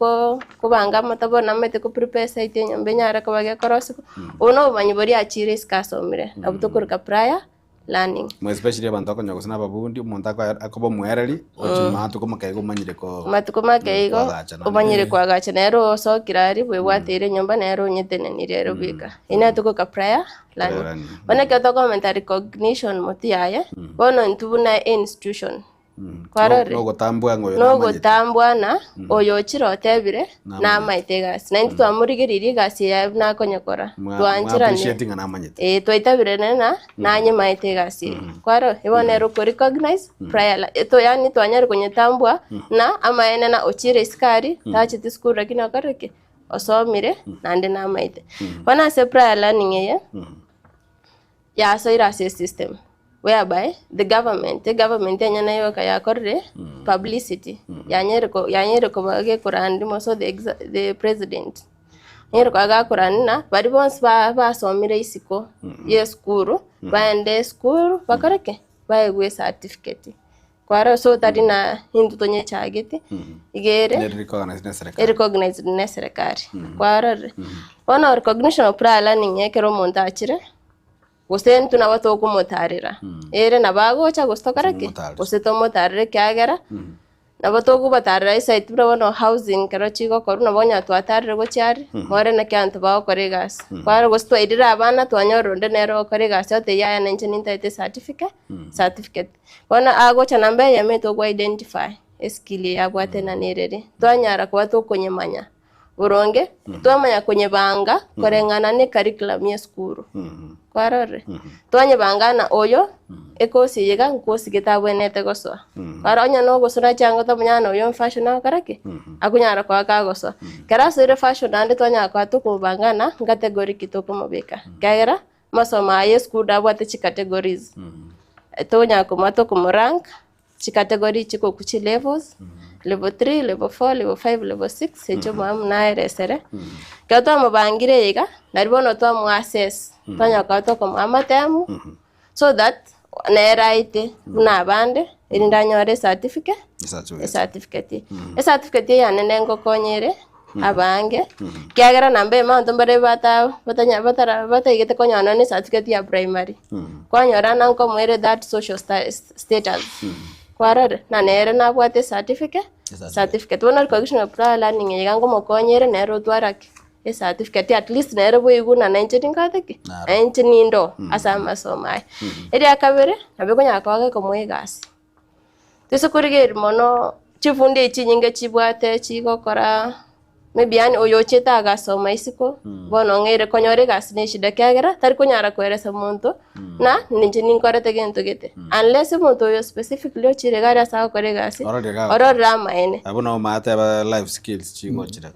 kobanga amatabo, namaete ko prepare site enyomba enyare koba gekorosiwa. Obo na obomanyi boria achire isiko asomire, nabo tokoroka prior learning. Mo especially abanto bakonya gose na ababundi omonto akoba omwereri ochi matuko makeigo omanyire ko Matuko makeigo kwagacha naende. omanyire kwagacha nere osokire aria bwebwateire enyomba nere onyetenenire ere bweka. Eye togoka prior learning. Prior learning. Bono ekero tokomenta recognition motwe yaye, bono intwe buna institution. Kwarorire? Nogotambua ng'a oyo namanyete. Nogotambua na oyo ochire otebire namaete egasi. Na intwe twamorigereirie egasi eye buna akonyekora. Mwa- Twancheranie. mwa-appreciate ng'a namanyete. Eh, twaitabirene na nanyemaete egasi eye. Kwarora? Igo nere oko recognize prior la- to yaani twanyare konyetambua na amaene na ochire isiko aria, tacheti sukuru lakini okorire ki? Osomire naende namaete. Bono ase prior learning eye, yasoire ase esystem whereby the government, egovernment enyene yoka yakorire publicity, yanyare ko yanyare koba gekorandi more so the exa the president, yanyare koba gakorandi ng'a baria bonsi ba basomire isiko ya esukuru, baende esukuru bakore ki? Baegwe ecertificate. Kwarora so tari na intwe tonyechageti, iga ere Nere recognized na eserekari. erecognized na eserekari. Kwarorire? Bono recognition of prior learning ekero omonto achire, gose intwe nabo tokomotarera, ere nabo agocha gose tokore ki? Gose tomotarere ekiagera, nabo tokobatarera eside buna bono housing ekero chigokorwa nabo onye twatarire gochia aria, more naki abanto bagokora egasi. Kwarora gose twairire abana twanyorire onde nere ogokora egasi otebia yaya nainche nintaete ecertificate, certificate. Bono agocha namba eyemo etokwa identify eskill eye abwate na nereri, twanyara koba tokonyemanya boronge, twamanya konyebanga koreng'ana ne curriculum ya esukuru, kwarorire? Twanyebanga ng'a oyo ekosi eye iga nkosi gete abwenerete gosoa, kwarora onye na ogosona chianga otamanya ng'a oyo fashion agokora ki? Akonyara koba kagosoa. Ekero asoire fashion naende twanyara koba tokomobanga ng'a nkategory ki tokomobeka, ekiagera Amasomo aya esukuru nabwate chicategories, tonyara komoa tokomorank, chicategory chikoku chilevels, level three, level four, level five, level six, echio omwalimu naeresere. Ekero twamobangire eye iga, nari bono twamoa assess, twanyara koba tokomoa amatemu, so that nere aete buna abande, erinde anyore ecertificate, ecertificate. Ecertificate eye yane nengokonya ere. abange, ekiagera namba eyemo abanto mbare bata batanya batara bataigete konyora nonye na ecertificate ya primary, kwanyora ng'a nkomoere that social sta status, kwarora? Na nere nabwate ecertifica certificate. Bono recognition of prior learning eye iga ngomokonyere nere otware ki? Ecertificate at least nere boigwe ng'a nainche ninkogete ki? Nainche nindoo ase amasomo aya. Eria kabere, nabo ekonyara koba gekomoa egasi. Toise korigereria mono chifundi echi chinyinge chibwate chigokora maybe yaani oyo ochete agasoma isiko bono ong'eire konyora egasi ne eshida ekiagera tari konyara koeresa monto ng'a ninche ninkorete gento gete unless omonto oyo specifically ochire iga aria ase agokora egasi Ororire gagokora. ororire amaene. Abwo nabo omanyete life skills chigochire.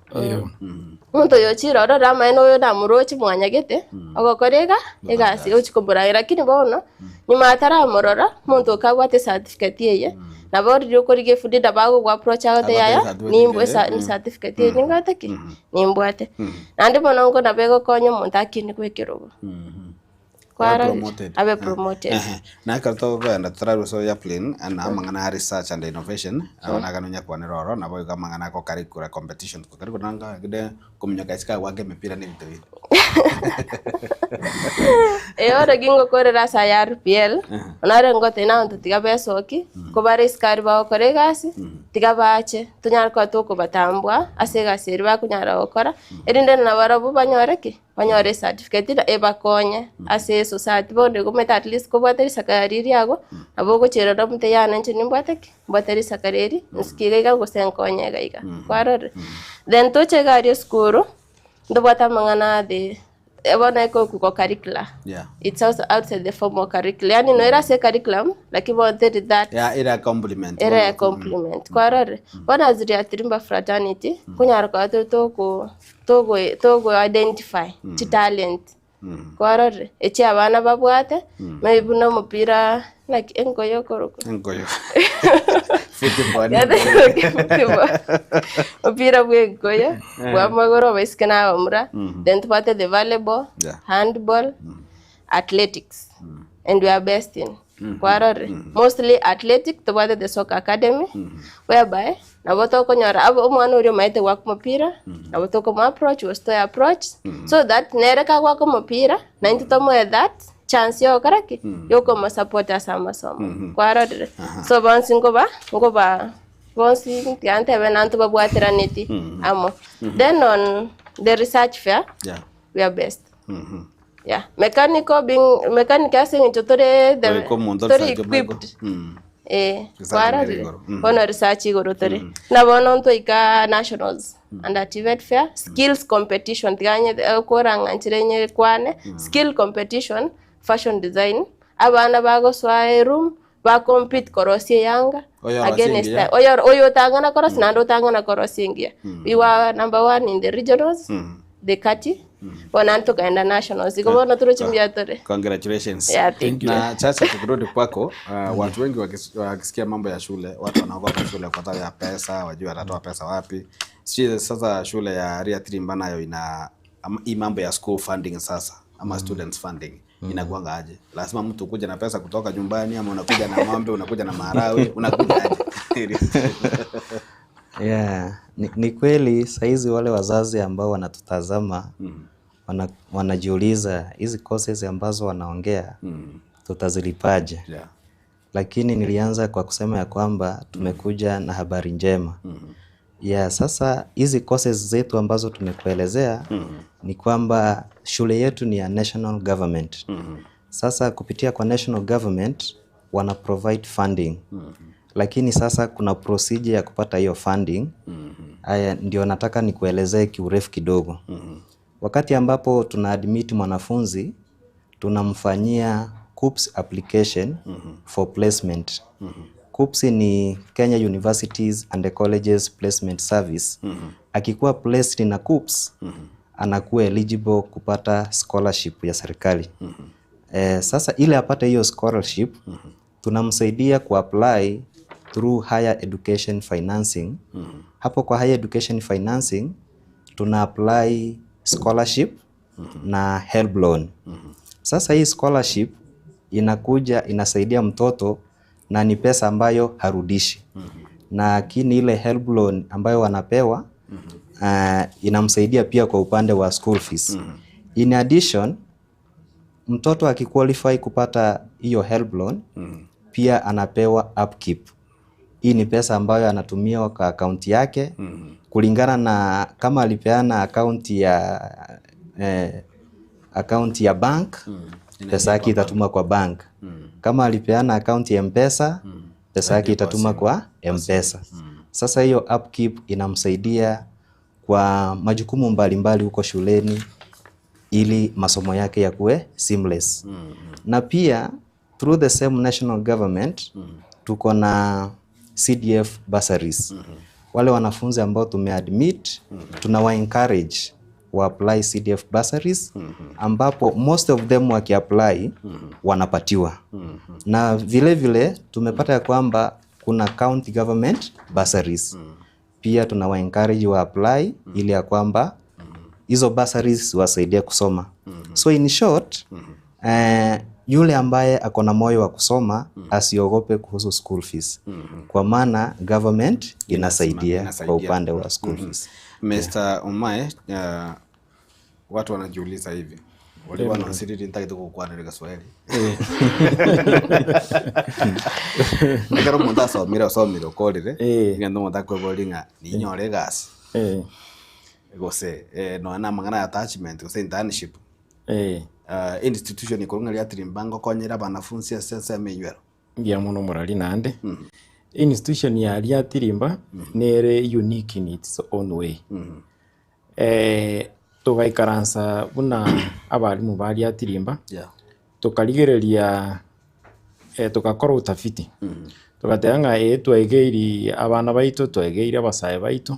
Omonto oyo ochire orore amaene oyo namoroche mwanyagete, ogokora iga egasi ochia komoraera lakini bono, nyuma ataramorora, omonto okabwate ecertificate eye, nabo riria okorigia efundi nabo agogo approach agotebi yaya, nimbwe esa certificate eye nimbwate ki? Nimbwate. Naende bono nko nabo egokonya omonto akinigwe ekerogo. Abe Kwarorire? promoted. Abe promoted. Ehe. Na ekero tokogenda totararwa ase airplane, na amang'ana a research and innovation, abo nagana onyakwanera oro, nabo igo amang'ana ako curricular competition, curricular nanga kende kominyoka isiko agoaka emepira na ebinto binde. Ee ore gingokorera ase aya RPL, nare ngotebia na abanto tiga besoki, kobare isiko aria bagokora egasi, tiga bache, tonyare koba tokobatambua ase egasi eria bakonyara gokora, erinde nabarabwo banyore ki? Banyore ecertificate na ebakonye ase esociety bono igo omanyete at least kobwate risakara riria riago, nabo ogochiera na omonto yane inche nimbwate ki? Mbwate risakara eri, nsuke iga iga gose nkonye iga iga, kwarorire? Then toche iga aria esukuru, ntobwate amang'ana a the bono ekoku ko curricular, Yeah. it's also outside the formal curriculum, yaani noere ase ecurriculum, lakini bono teri that Yeah, ere compliment. ere compliment, kwarorire? Bono as Riatirimba fraternity, konyara koba tore toko togo togo identify chitalent kwarorire echi abana babwate maybe buna omopira naki enkoyo okorokwa Enkoyo. Football. omopira bwa enkoyo bwa amagoro abaiseke na abamura then tobwate the volleyball Yeah. handball athletics and we are best in kwarorire mostly athletic tobwate the soccer academy whereby nabo tokonyora abo omwana oria omaete goaka omopira nabo tokomo approach gose toe approach so that nere kagoaka omopira naintwe tomoe that chance yogokora ki yokomosupport ase amasomo kwarorire so bonsi nkoba nkoba bonsi tiga ntebe naintwe babwateraneti amo then on the research fair Yeah. we are best. Yeah, mechanical being mechanic ase eng'encho tore the Goika omonto tore osache omanye equipped. Eh, Research nere kwarorire igoro. Mm. bono research igoro tore na bono ntwaika nationals and at TVET fair skills competition tiga nye korang'a nchire nyekwane skill competition fashion design abana bagosoa eroom ba compete korosia eyanga Oyo orosie against engiya. oyo oyo otang'ana korosia naende otang'ana korosia engiya we were number one in the regionals the kati bono naende tokaenda nationals igo bono toroche mbuya tore Congratulations. Yeah, thank you. Na sasa tukirudi kwako, watu wengi wakisikia mambo ya shule, watu wanaogopa shule kwa sababu ya pesa, wajue watatoa pesa wapi. Sijui sasa shule ya Ria Tirimba nayo ina hii mambo ya school funding sasa ama students funding inakuanga aje? Lazima mtu kuja na pesa kutoka nyumbani ama unakuja na ng'ombe, unakuja na maharagwe, unakuja aje? Yeah, ni kweli saizi wale wazazi ambao wanatutazama wanajiuliza hizi courses ambazo wanaongea tutazilipaje? Lakini nilianza kwa kusema ya kwamba tumekuja na habari njema. Yeah, sasa hizi courses zetu ambazo tumekuelezea ni kwamba shule yetu ni ya national government. Sasa kupitia kwa national government wana provide funding. Lakini sasa kuna procedure ya kupata hiyo funding. Haya ndio nataka nikuelezee kiurefu kidogo. Wakati ambapo tuna admit mwanafunzi tunamfanyia KUCCPS application for placement. KUCCPS ni Kenya Universities and Colleges Placement Service. Akikuwa placed na KUCCPS anakuwa eligible kupata scholarship ya serikali. Sasa ili apate hiyo scholarship tunamsaidia kuapply through higher education financing. Hapo kwa higher education financing tuna apply scholarship na HELB loan. Sasa hii scholarship inakuja inasaidia mtoto na ni pesa ambayo harudishi. Lakini ile HELB loan ambayo wanapewa inamsaidia pia kwa upande wa school fees. In addition, mtoto akiqualify kupata hiyo HELB loan pia anapewa upkeep. Hii ni pesa ambayo anatumia kwa akaunti yake kulingana na kama alipeana akaunti ya bank, pesa yake itatuma kwa bank. Kama alipeana akaunti ya M-Pesa, pesa yake itatuma kwa M-Pesa. Sasa hiyo upkeep inamsaidia kwa majukumu mbalimbali huko shuleni ili masomo yake yakuwe seamless. Na pia through the same national government tuko na CDF bursaries. Wale wanafunzi ambao tumeadmit tunawa encourage wa apply CDF bursaries ambapo most of them wakiapply wanapatiwa. Na vile vile tumepata ya kwamba kuna county government bursaries. Pia tunawa encourage wa apply ili ya kwamba hizo bursaries wasaidie kusoma. So in short, yule ambaye ako na moyo wa kusoma asiogope kuhusu school fees. Kwa maana government inasaidia kwa Inasaidia. upande wa school fees. Mr. Omae, watu wanajiuliza hivi walikuwa wanasiriri ntagete gukwanira Kiswahili ekero omonto asomire osomire okorire ng'ende omonto akweboria ng'a ninyore egasi gose nonya na amang'ana ya attachment gose internship institution ikorwa ng'a riatirimba ngokonyera abanafunzi ase ensemo eywo ero. Mbuya mono omorari naende. Institution ya Riatirimba nere unique in its own way. Togaikaransa buna abarimu ba Riatirimba tokarigereria togakora utafiti togateba ng'a ee twaigeiri abana baito twaigeiri abasae baito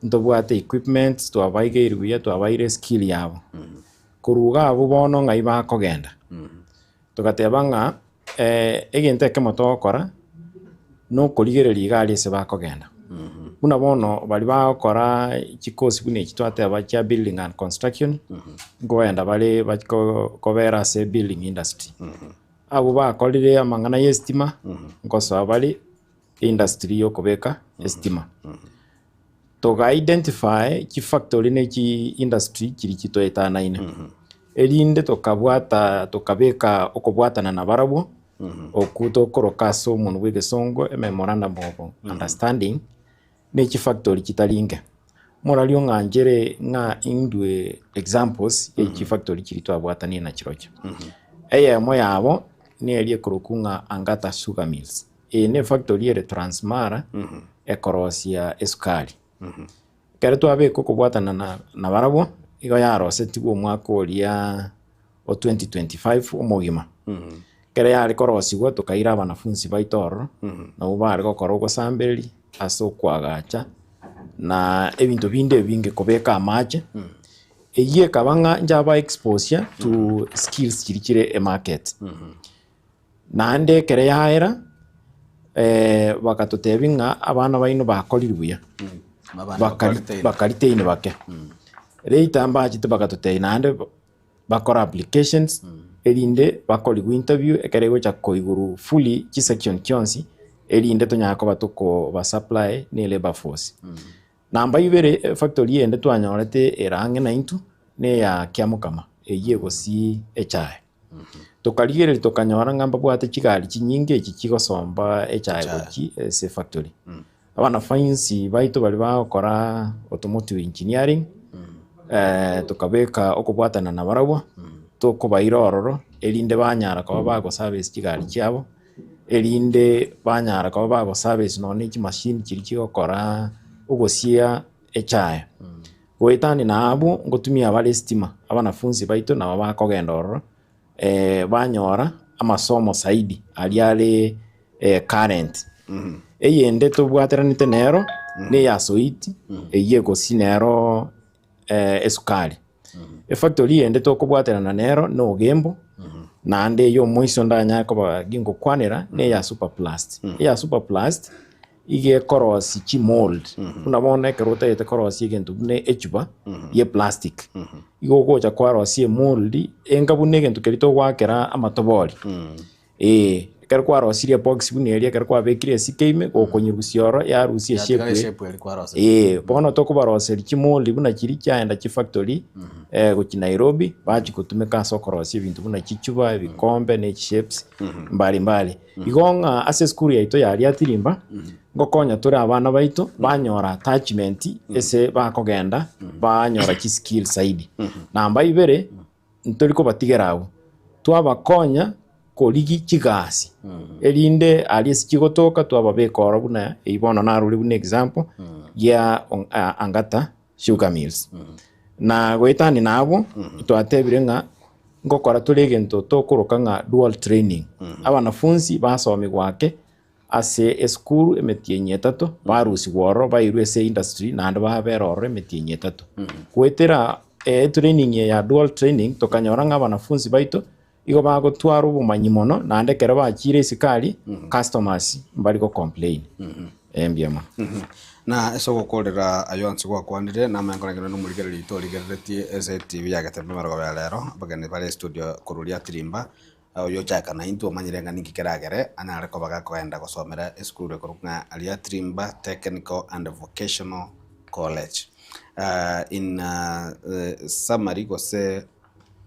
ntobwate equipment twabaigeiri buya twabaire skill yabo koruga abwo bono ng'ai bakogenda togateba ng'a egento ekemo togokora nokorigereria iga aria ase bakogenda buna bono baria bagokora chikosi buna echi twateba chia building and construction nkoenda bare kobera ase building industry abwo bakorire amang'ana ya estima nkosoa bare industry ya okobeka estima toga identify chifactory na echi industry chiri chitoetanaine erinde tokabwata tokabeka okobwatana na barabwo okwo tokoroka ase omonwe bwa egesongo ememorandum of understanding na echifactory chitaringe morari ong'anchere ng'a indwe examples ya echifactory chiri twabwatanie na chirochio. Eyemo yabo neri ekorokwa ng'a Angata Sugar Mills. Eye ne efactory ere Transmara ekorosia esukari. Ekero twabeka okobwatana na nabarabwo, igo yarosetigwe omwaka oria o 2025 omogima. Ekero yare korosigwa tokaira abanafunsi baito ororo, nabwo bare gokora ogosambereria ase okoagacha na ebinto binde ebinge kobeka amache, eyio ekaba ng'a inche aba exposure to skills chiria chire emarket. Naende ekero yaera, bagatotebia ng'a abana baino bakorire buya, bakari bakaretain bake. Later mbachete bagatotebia naende bakore applications erinde bakorigwe interview ekero egocha koigorwa fully chisection chionsi erinde tonyare koba tokoba supply ne labour force. Namba ibere efactory ende twanyorete ere ang'e naintwe neya Kiamokama eyio egosii echae. Tokarigereria tokanyora ng'a mbabwate chigari chinyinge echi chigosomba echae gochia ase efactory. Abanafunsi baito baria bagokora automotive engineering, tokabeka okobwatana nabarabwo, tokobaira ororo erinde banyara koba bagoservice chigari chiabo, erinde banyara koba bagoservice nonye na chimashini chiria chigokora ogosia echae. Goetania na abwo ngotumia bare estima, abanafunsi baito nabo bakogenda ororo banyora amasomo zaidi aria are current. Eyende tobwateranete nero na eya Soiti eyio egosi nero esukari. Efactory eyende tokobwaterana nero na Ogembo naende eyo omoiso ndanyare koba gingokwanera na eya Superplast. Eya Superplast iga ekorosia chimold buna bono ekero otagete korosia egento buna echupa ya eplastic, igo ogocha kwarosia emold enga buna egento keria togoakera amatobori, eh, ekero kwarosirie ebox buna eria ekero kwabekire esike ime gokonyerusia ororo yarusia Yatiga eshape eshape eria kwarosetie. eh, bono tokobaroseria chimold buna chiria chiaenda chifactory gochia Nairobi bachia gotumeka ase okorosia ebinto buna chichuba, ebikombe na echishapes mbali mbali. Igo ng'a ase esukuru yaito ya Riatirimba, ngokonya tore abana baito banyora attachment ase bakogenda banyora chiskill zaidi. Namba ibere, ntori kobatigera abwo, twabakonya korigia chigasi erinde aria ase chigotoka twababeka ororo buna eywo bono narure buna example ya Angata Sugar Mills. Na goetania na abwo, twatebire ng'a ngokora tore egento tokoroka ng'a dual training. Abanafunsi basomigwa ake ase esukuru emetienyi etato, barusigwa ororo bairwe ase industry naende babera ororo emetienyi etato. Goetera etraining eye ya dual training tokanyora ng'a abanafunsi baito igo bagotwara obomanyi mono naende ekero bachire isiko aria, customers mbari go complain. Ee mbuya mono. Na ase ogokorera ayio onsi gwakwanire, namanye nkoreng'ana nomorigereria oito origereretie ase etibi ya Getembe marogoba ya rero, abageni bare estudio korwa Riatirimba, oyio ochaka naintwe omanyire ng'a ninki keragere anyare koba gakogenda gosomera esukuru ekorokwa ng'a Riatirimba Technical and Vocational College. In summary gose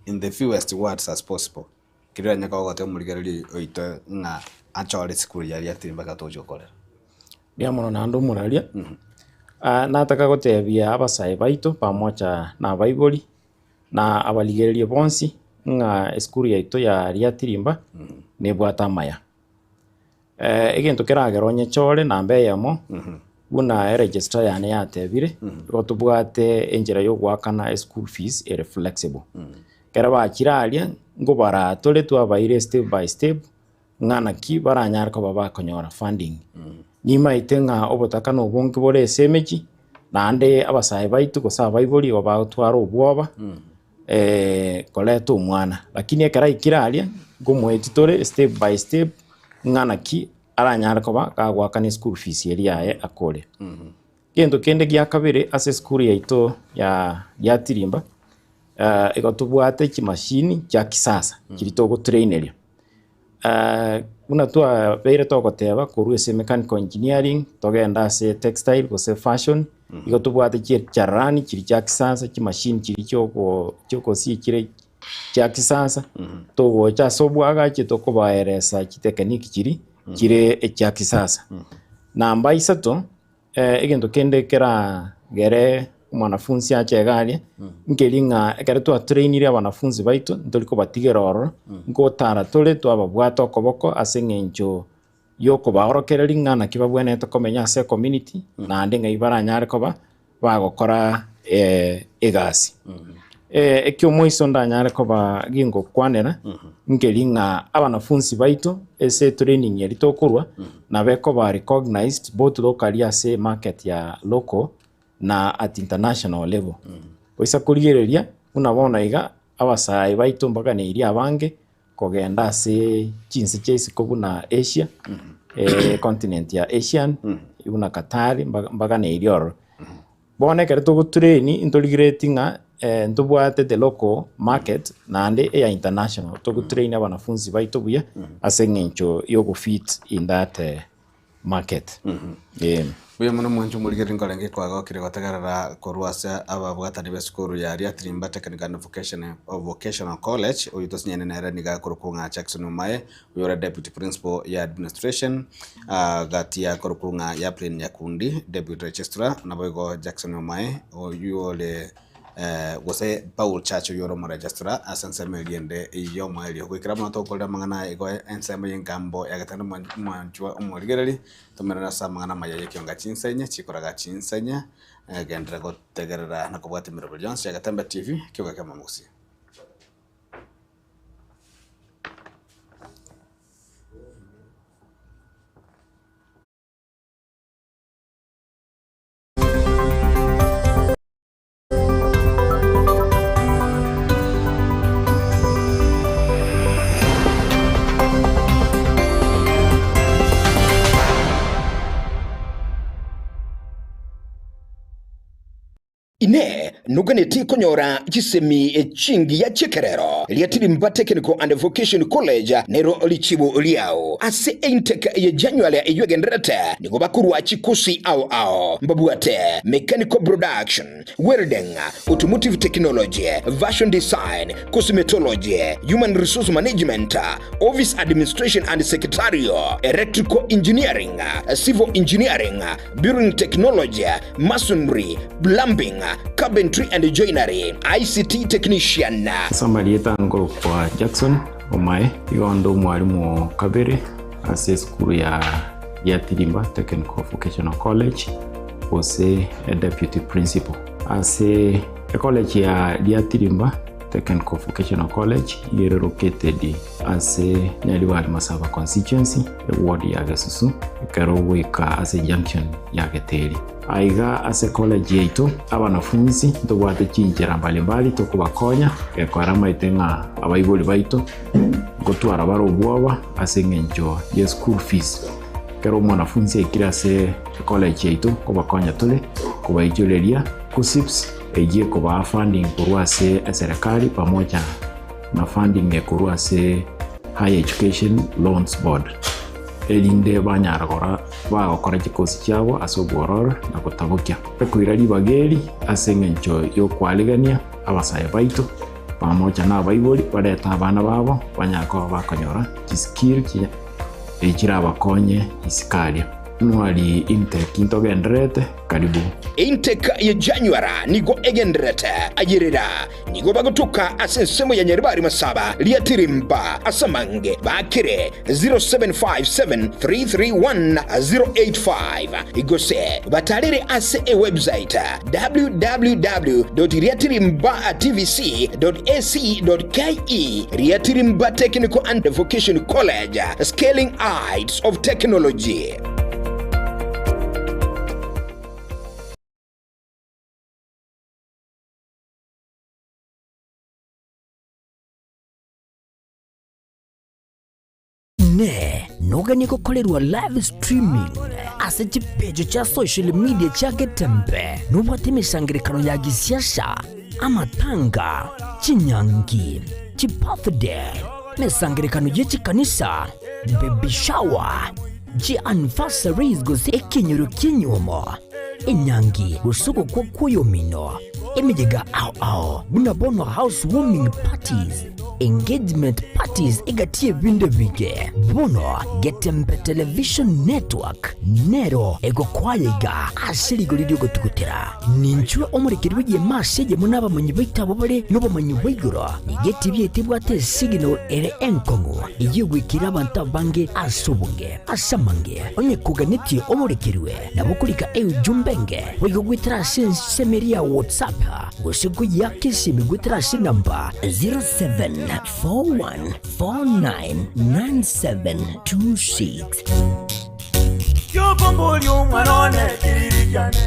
in the fewest words as possible, keria oranyare koba ogotebia omorigereria oito ng'a achore esukuru ya Riatirimba ekero togochia gokorera. Mbuya mono naende omoraria, nataka gotebia abasae baito pamoja na abaibori, na abarigereria bonsi ng'a esukuru yaito ya Riatirimba nebwate amaya. Egento keragere onyechore namba eyemo, buna eregister yane yatebire, igo tobwate enchera ya ogoakana eschool fees ere flexible. Ekero bachire aria, nkobaraa tore twabaire step by step, ng'a naki baranyare koba bakonyora funding. Nimaete ng'a obotaka na obonge bore ase emechie, naende abasae baito gose abaibori igo bagotwara obwoba koreta omwana, lakini ekero aikire aria, nkomoetia tore step by step ng'a naki aranyare koba kagoakana eschool fees eria yaye akore. Egento kende gia kabere ase esukuru yaito ya Riatirimba, igo tobwate chimashini chia kisasa chiria togotraineria. Buna twabeire togoteba korwa ase mechanical engineering togende ase textile gose fashion, igo tobwate chicharani chiria chia kisasa, chimashini chiria chiogo chiogosia chire chia kisasa, togocha ase obwagachi tokobaeresa chitekiniki chiria chire echia kisasa. Namba isato. Egento kende keragere omwanafunsi ache iga aria, nkeri ng'a ekero twatrainire abanafunsi baito ntori kobatigera ororo, nkotara tore twababwata okoboko ase eng'encho Yokobaorokereria ng'a naki babwenerete komenya ase ecommunity, naende ng'ai baranyare koba bagokora egasi. Ekiomoiso ndanyare koba gingokwanera, nkeri ng'a abanafunsi baito ase etraining eria tokorwa, nabo ekoba recognized both locally ase emarket ya local na at international level. Goisa korigereria buna bono iga, abasae baito mbaganeirie abange kogenda ase chinse chia isiko buna Asia, continent ya Asian, buna Qatar, mbaganeirie ororo. Bono ekero togotrain ntorigereti ng'a ntobwate the local market naende eya international, togotrain abanafunzi baito buya ase eng'encho ya ogofit in that market. Ee. Mbuya mono mwanche omorigereria nkorenge kwagokire gotegerera korwa ase ababwatani b'esukuru ya Riatirimba Technical and Vocation Vocational College, oyio tosinyane nere nigo akorokwa ng'a Jackson Omae, oyio ore Deputy Principal ya Administration, gati akorokwa ng'a Yaplin Nyakundi, Deputy Registrar, naboigo Jackson Omae oyio ore gose Paul Church oyio ore omoregistrar ase ensemo eria ende y'omoerio. Goikera buna tokorera amang'ana aya igo ensemo y'engambo ya gatano mwanchwa omorigereri, tomerere ase amang'ana amaya y'ekionga chinsenye chikoraga chinsenye, genderera gotegerera na kobwatia emeroberi yonsi ya Getembe TV, ekioga kia Omomogusi. Inee! Noganeti konyora chisemi chingiya chi'ekerero? Riatirimba Technical and Vocation College nero richibu riao. Ase eintake ye January eyio egendererete, nigo bakorua chikosi ao ao. Mbabwate Mechanical Production, Welding, Automotive Technology, Fashion Design, Cosmetology, Human Resource Management, Office Administration and Secretarial, Electrical Engineering, Civil Engineering, Building Technology, Masonry, Plumbing, Carpentry and Joinery, ICT Technician. Ase amarieta nkorokwa Jackson Omae, igo nde omwalimu o kabere ase esukuru ya Giatirimba Technical Vocational College gose Deputy Principal. Ase ecollege ya Giatirimba Technical Vocational College iga ere located ase Nyaribari Masaba Constituency, eward ya Gesusu, ekero ogoika ase junction ya Geteri. Aiga ase college yaito, abanafunsi ntobwate chinchera mbalimbali tokobakonya gekora amaete ng'a abaibori baito ngotwara bare obwoba ase eng'encho ye school fees. Ekero omwanafunsi aikire ase ecollege yaito nkobakonya tore kobaichoreria KUCCPS eyio ekobaa funding korwa ase eserekari pamoja na funding ekorwa ase Higher Education Loans Board erinde banyara gora bagokora chikosi chiabo ase obwororo na gotabokia. Ekoira ribaga eri ase engencho y'okwarigania abasae baito pamoja na abaibori barete abana babo banyare koba bakonyora chiskill chirabakonye isiko aria. Nwari intake ntogendererete karibu. Intake ye January nigo egendererete ayerera Nigo bagotoka ase ensemo ya Nyaribari Masaba, Riatirimba, ase amange bakire 0757331085 gose batarere ase ewebsite www.riatirimbatvc.ac.ke Riatirimba Technical and Vocation College, Scaling Heights of Technology. Inee! Noganie gokorerwa live streaming ase chipeji chia social media chia Getembe? Nobwate emesangererekano ya gisiasa, amatanga, chinyangi, chibirthday, emesangererekano ye chikanisa, baby shower, chianniversaries gose ekenyoro ki'enyuomo? Enyangi gose ogokwa kw'oyomino, emeyega ao ao buna bono house warming parties. engagement parties egati y'ebinto ebinge. Bono Getembe Television Network nero egokoaya iga ase rigori ri'ogotugutera. Ninchwe omorekeri bw'egeema ase eyemo nabamanyi baito abwo bare nobomanyi bwa igoro. Nigo etibi yaito ebwate esignal ere enkong'u eyio egoikera abanto abange ase obonge. Ase amange, onye koganetie omorekerwe, nabo okorika eujumbe enge boigo goetera ase ensemo eria ya WhatsApp gose koyiaka esimi goetera ase enamba 0741499726. Kiokomboria omwana one kiriri kiane.